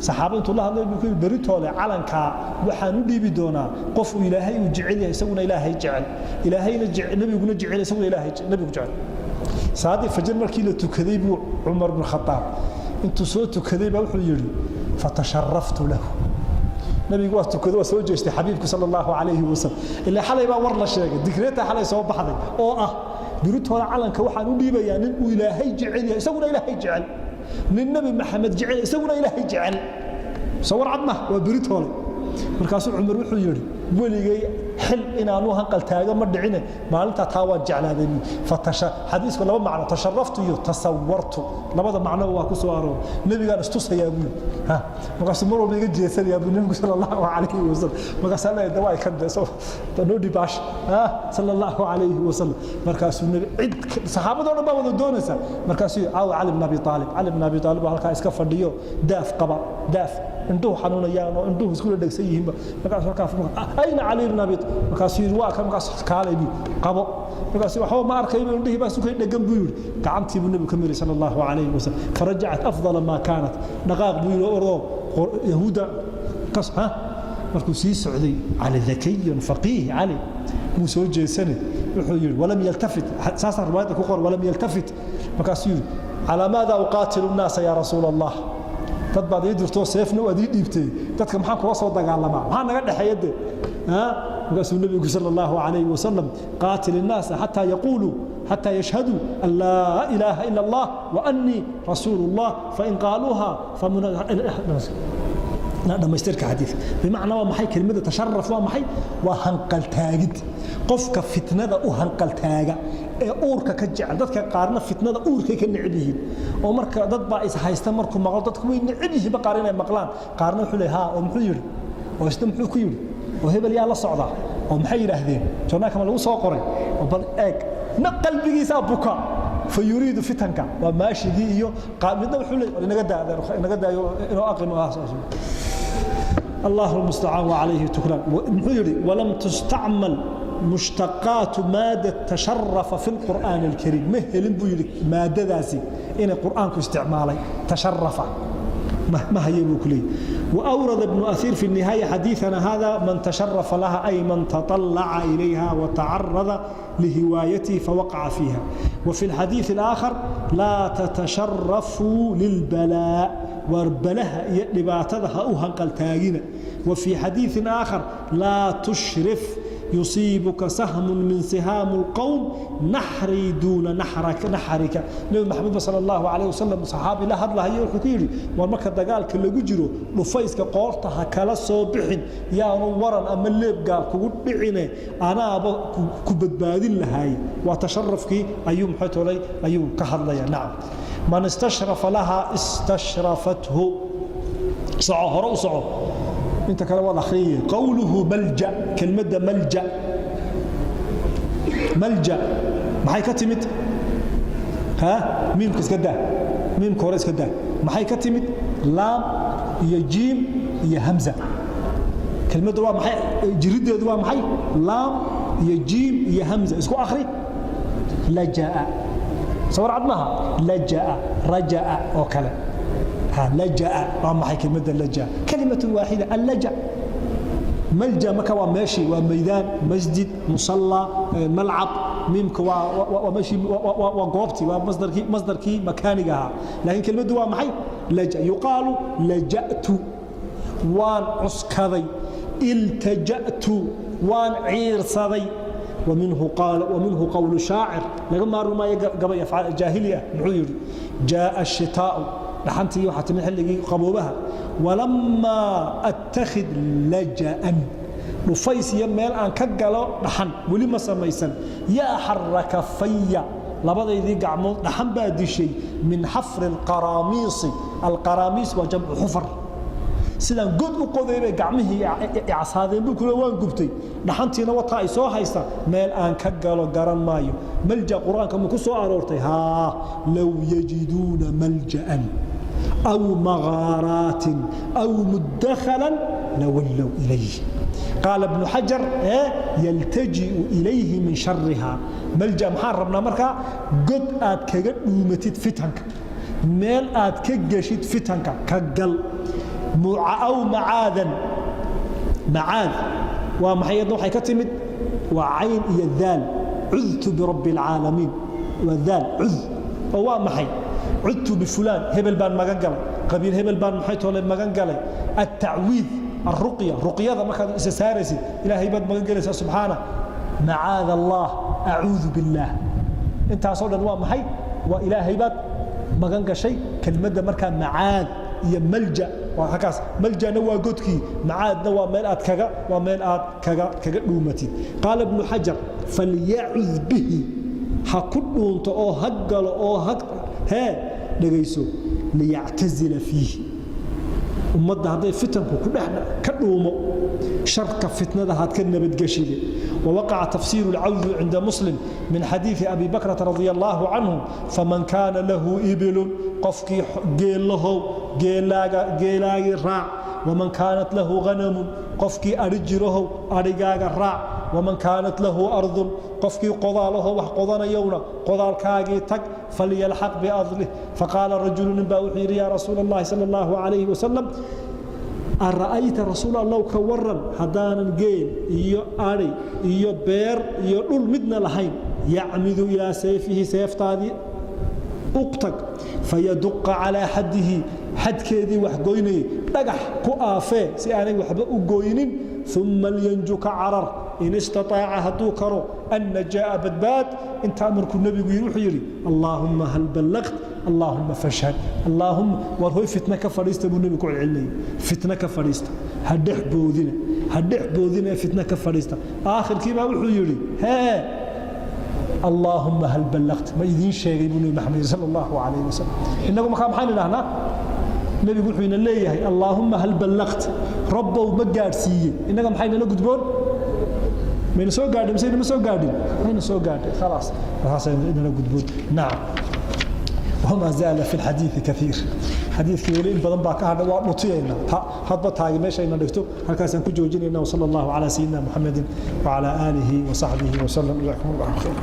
saxaaba intuu la hadlay, buu ku yidhi: "Beritoole calankaa waxaan u dhiibi doonaa qof uu Ilaahay uu jecel yahay, isaguna Ilaahay jecel, Ilaahayna Nabiguna jecel, isaguna Ilaahay Nabigu jecel." Salaadii fajr markii la tukaday buu Cumar bin Khataab intuu soo tukaday baa wuxuu yidhi: "Fatasharaftu lahu." Nabigu waa tukaday, waa soo jeestay xabiibku sala Allahu calayhi wasalam. Ilaa xalay baa war la sheegay, digreeta xalay soo baxday oo ah biritooda calanka waxaan u dhiibayaa nin uu Ilaahay jecel yahay, isaguna Ilaahay jecel, nin Nabi Maxamed jecel, isaguna Ilaahay jecel. Soo war cad ma waa biritoole. Markaasuu Cumar wuxuu yidhi: "Weligay xil inaanu hanqal taago ma dhicine, maalintaa taa waan jeclaaday." Fatasha xadiisku laba macno, tasharaftu iyo tasawartu, labada macnoba waa ku soo arooray. Nebigaan istusayaa buu ha, markaasuu mar walba iga jeesanayaa buu Nebigu sala Allahu calayhi wasalam. Markaasaa leeyahay dawaa kan noo dhibaash sala Allahu calayhi wasalam. Markaasuu Nebi cid saxaabadoo dhan baa wada doonaysa. Markaasuu caawa Cali bn Abi Aalib, Cali bn Abi Aalib baa halkaa iska fadhiyo, daaf qaba, daaf, indhuhu xanuunayaan oo indhuhu iskula dhegsan yihiinba. Markaasuu halkaa, "Ayna Cali bn Abi?" Markaasuu yidhi: "Waa kan." Markaas kaalay buu qabo. Markaasuu waxba ma arkayba, indhihii baa sukay dhegan buu yidhi. Gacantii buu Nebigu ka miray sala Allahu calayhi wasalam. Farajacat afdala maa kaanat. "Dhaqaaq," buu yidhi, "ordoo Yahuudda kas." Ha, markuu sii socday Cali, dakiyun faqiih, Cali muu soo jeesane, wuxuu yidhi: "Walam yaltafit." Saasaa riwaayadda ku qoran, "Walam yaltafit." Markaasuu yidhi: "Calaa maada uqaatilu nnaasa yaa rasuula Allah? Dad baad ii dirtoo seefna waad ii dhiibtay, dadka maxaan kula soo dagaalamaa? Maxaa naga dhexeeya de?" Markaasuu Nebigu sala Allahu calayhi wasalam: "Qaatil innaasa xataa yaquuluu, xataa yashhaduu an laa ilaaha ila Allah wa annii rasuulu Allah, fain qaaluuha." Dhamaystirka xadiidka bimacnaa waa maxay? Kelimada tasharaf waa maxay? Waa hanqaltaagid. Qofka fitnada u hanqaltaaga ee uurka ka jecel, dadka qaarna fitnada uurkay ka neceb yihiin, oo marka dad baa is haysta markuu maqlo, dadku way neceb yihiinba qaar inay maqlaan. Qaarna wuxuu leeyahay: "Ha, oo muxuu yidhi? Oo isna muxuu ku yidhi? Oo hebel yaa la socdaa? Oo maxay yidhaahdeen? Joornaalkama lagu soo qoray?" Oo bal eeg na qalbigiisaa buka, fa yuriidu fitanka waa maashigii iyo midna wuxuu leeyahay: "Inaga daa, inaga daayo inoo aqimo." الله المستعان وعليه تكلان. Muxuu yidhi? ولم تستعمل مشتقات مادة تشرف في القرآن الكريم. Ma helin buu yidhi maadadaasi inay Qur'aanku isticmaalay تشرف, ma haye buu ku leeyahy. وأورد ابن أثير في النهاية حديثنا هذا: من تشرف لها أي من تطلع إليها وتعرض لهوايته فوقع فيها. وفي الحديث الآخر: لا تتشرفوا للبلاء، warbalaha iyo dhibaatada ha u hanqaltaagina. وفي حديث آخر: لا تشرف يصيبك سهم من سهام القوم نحري دون نحرك نحرك. Nabi Maxamed sala Allahu calayh wasalam saxaabi la hadlahayo wuxuu ku yidhi: "War marka dagaalka lagu jiro dhufayska qoorta ha kala soo bixin, yaanu waran ama leebgaa kugu dhicine, anaaba ku badbaadin lahaay." Waa tasharufkii ayuu muxuu tolay ayuu ka hadlaya. Nacam, من استشرف لها استشرفته. Soco, hore u soco, inta kale waad akhriyay. قوله ملجأ, kelmadda ملجأ, ملجأ maxay ka timid? Ha, miimka iska daa, miimka hore iska daa. Maxay ka timid? Laam iyo jiim iyo hamza. Kelmaddu waa maxay? Jiriddeedu waa maxay? Laam iyo jiim iyo hamza. Isku akhri: لجأ. Sawir cad maaha. Lajaa, rajaa oo kale. Lajaa waa maxay kelmadda lajaa? Kalimatun waaxida, allaja. Malja marka waa meeshii, waa maydaan, masjid, musalla, malcab. Miimka waa meeshii, waa goobtii, waa masdarkii makaaniga ahaa, laakiin kelmaddu waa maxay? Laja. Yuqaalu laja'tu, waan cuskaday. Iltaja'tu, waan ciirsaday. ومنه قال ومنه قول شاعر laga maarmi maayo gabay jaahili ah. Muxuu yidhi? جاء الشتاء, dhaxantii waxaa timid xilligii qaboobaha. ولما أتخذ لجأ, dhufays iyo meel aan ka galo dhaxan weli ma samaysan. يا حر كفي, labadaydii gacmood dhaxan baa dishay. من حفر القراميص. القراميص waa جمع حفر. Sidaan god u qoday bay gacmihii casaadeen buu kule, waan gubtay. Dhaxantiina wataa ay soo haysta, meel aan ka galo garan maayo. Malja qur-aanka ma ku soo aroortay? Haa. لو يجدون ملجأ أو مغارات أو مدخلا لولوا إليه. قال ابن حجر: يلتجئ إليه من شرها. Malja maxaan rabnaa markaa? God aad kaga dhuumatid fitanka, meel aad ka geshid fitanka ka gal. أو معاذا. Macaad waa maxay? Yadna waxay ka timid waa cayn iyo daal. عذت برب العالمين, waa daal. Cud oo waa maxay? عذت بفلان, hebel baan magan galay, qabiil hebel baan maxay toole magan galay. التعويذ, الرقية, ruqyada markaad isa saaraysid, Ilaahay baad magan galaysaa subxaana. معاذ الله, أعوذ بالله, intaasoo dhan waa maxay? Waa Ilaahay baad magan gashay. Kelmadda markaa macaad iyo malja waa halkaas. Maljana waa godkii, macaadna waa meel aad kaga dhuumatid. قال ابن حجر: فليعذ به, ha ku dhuunto oo ha galo oo ha hee dhegayso. ليعتزل فيه. Ummadda hadday fitanku ku dhex ka dhuumo, sharka fitnada haad ka nabadgeshide. ووقع تفسير العوذ عند مسلم من حديث أبي بكرة رضي الله عنه: فمن كان له إبل, qofkii geel lahow, geelaagii raac. ومن كانت له غنم, qofkii adhi jirahow, adhigaaga raac. ومن كانت له أرض, qofkii qodaalaho wax qodanayowna, qodaalkaagii tag. فليلحق بأرضه. فقال رجل, nin baa wuxuu yidhi: يا رسول الله صلى الله عليه وسلم, أرأيت, rasuul Allow, ka waran haddaanan geel iyo adhi iyo beer iyo dhul midna lahayn? يعمد إلى سيفه, seeftaadii u tag. فيدق على حده, xadkeedii wax goynayay dhagax ku aafee si aanay waxba u goynin. ثم لينج, ka carar, إن استطاع, hadduu karo, النجاة, badbaad. Intaa markuu nebigu yidhi, wuxuu yidhi: اللهم هل بلغت؟ اللهم فاشهد. Allaahumma war hoy, fitna ka fadhiista buu nebigu ku celcelinayay. Fitna ka fadhiista, ha dhex boodina, ha dhex boodina ee fitna ka fadhiista. Aakhirkii baa wuxuu yidhi: hee, اللهم هل بلغت, ma idiin sheegay buu Nebi Maxamed صلى الله عليه وسلم. Innagu markaa maxaan idhahnaa? Nebigu wuxuu ina leeyahay: اللهم هل بلغت, Rabbow ma gaadhsiiyey? Innaga maxay nala gudboon? Mayna soo gaadhin mise inama soo gaadhin? Mayna soo gaadhin, khalaas, markaasay inala gudboon. Nacam. وما زال في الحديث كثير. Xadiidkii weli in badan baa ka hadha, waa dhutiyayna hadba taagi meeshayna dhigto, halkaasaan ku joojinayna. وصلى الله على سيدنا محمد وعلى آله وصحبه وسلم. جزاكم الله خير.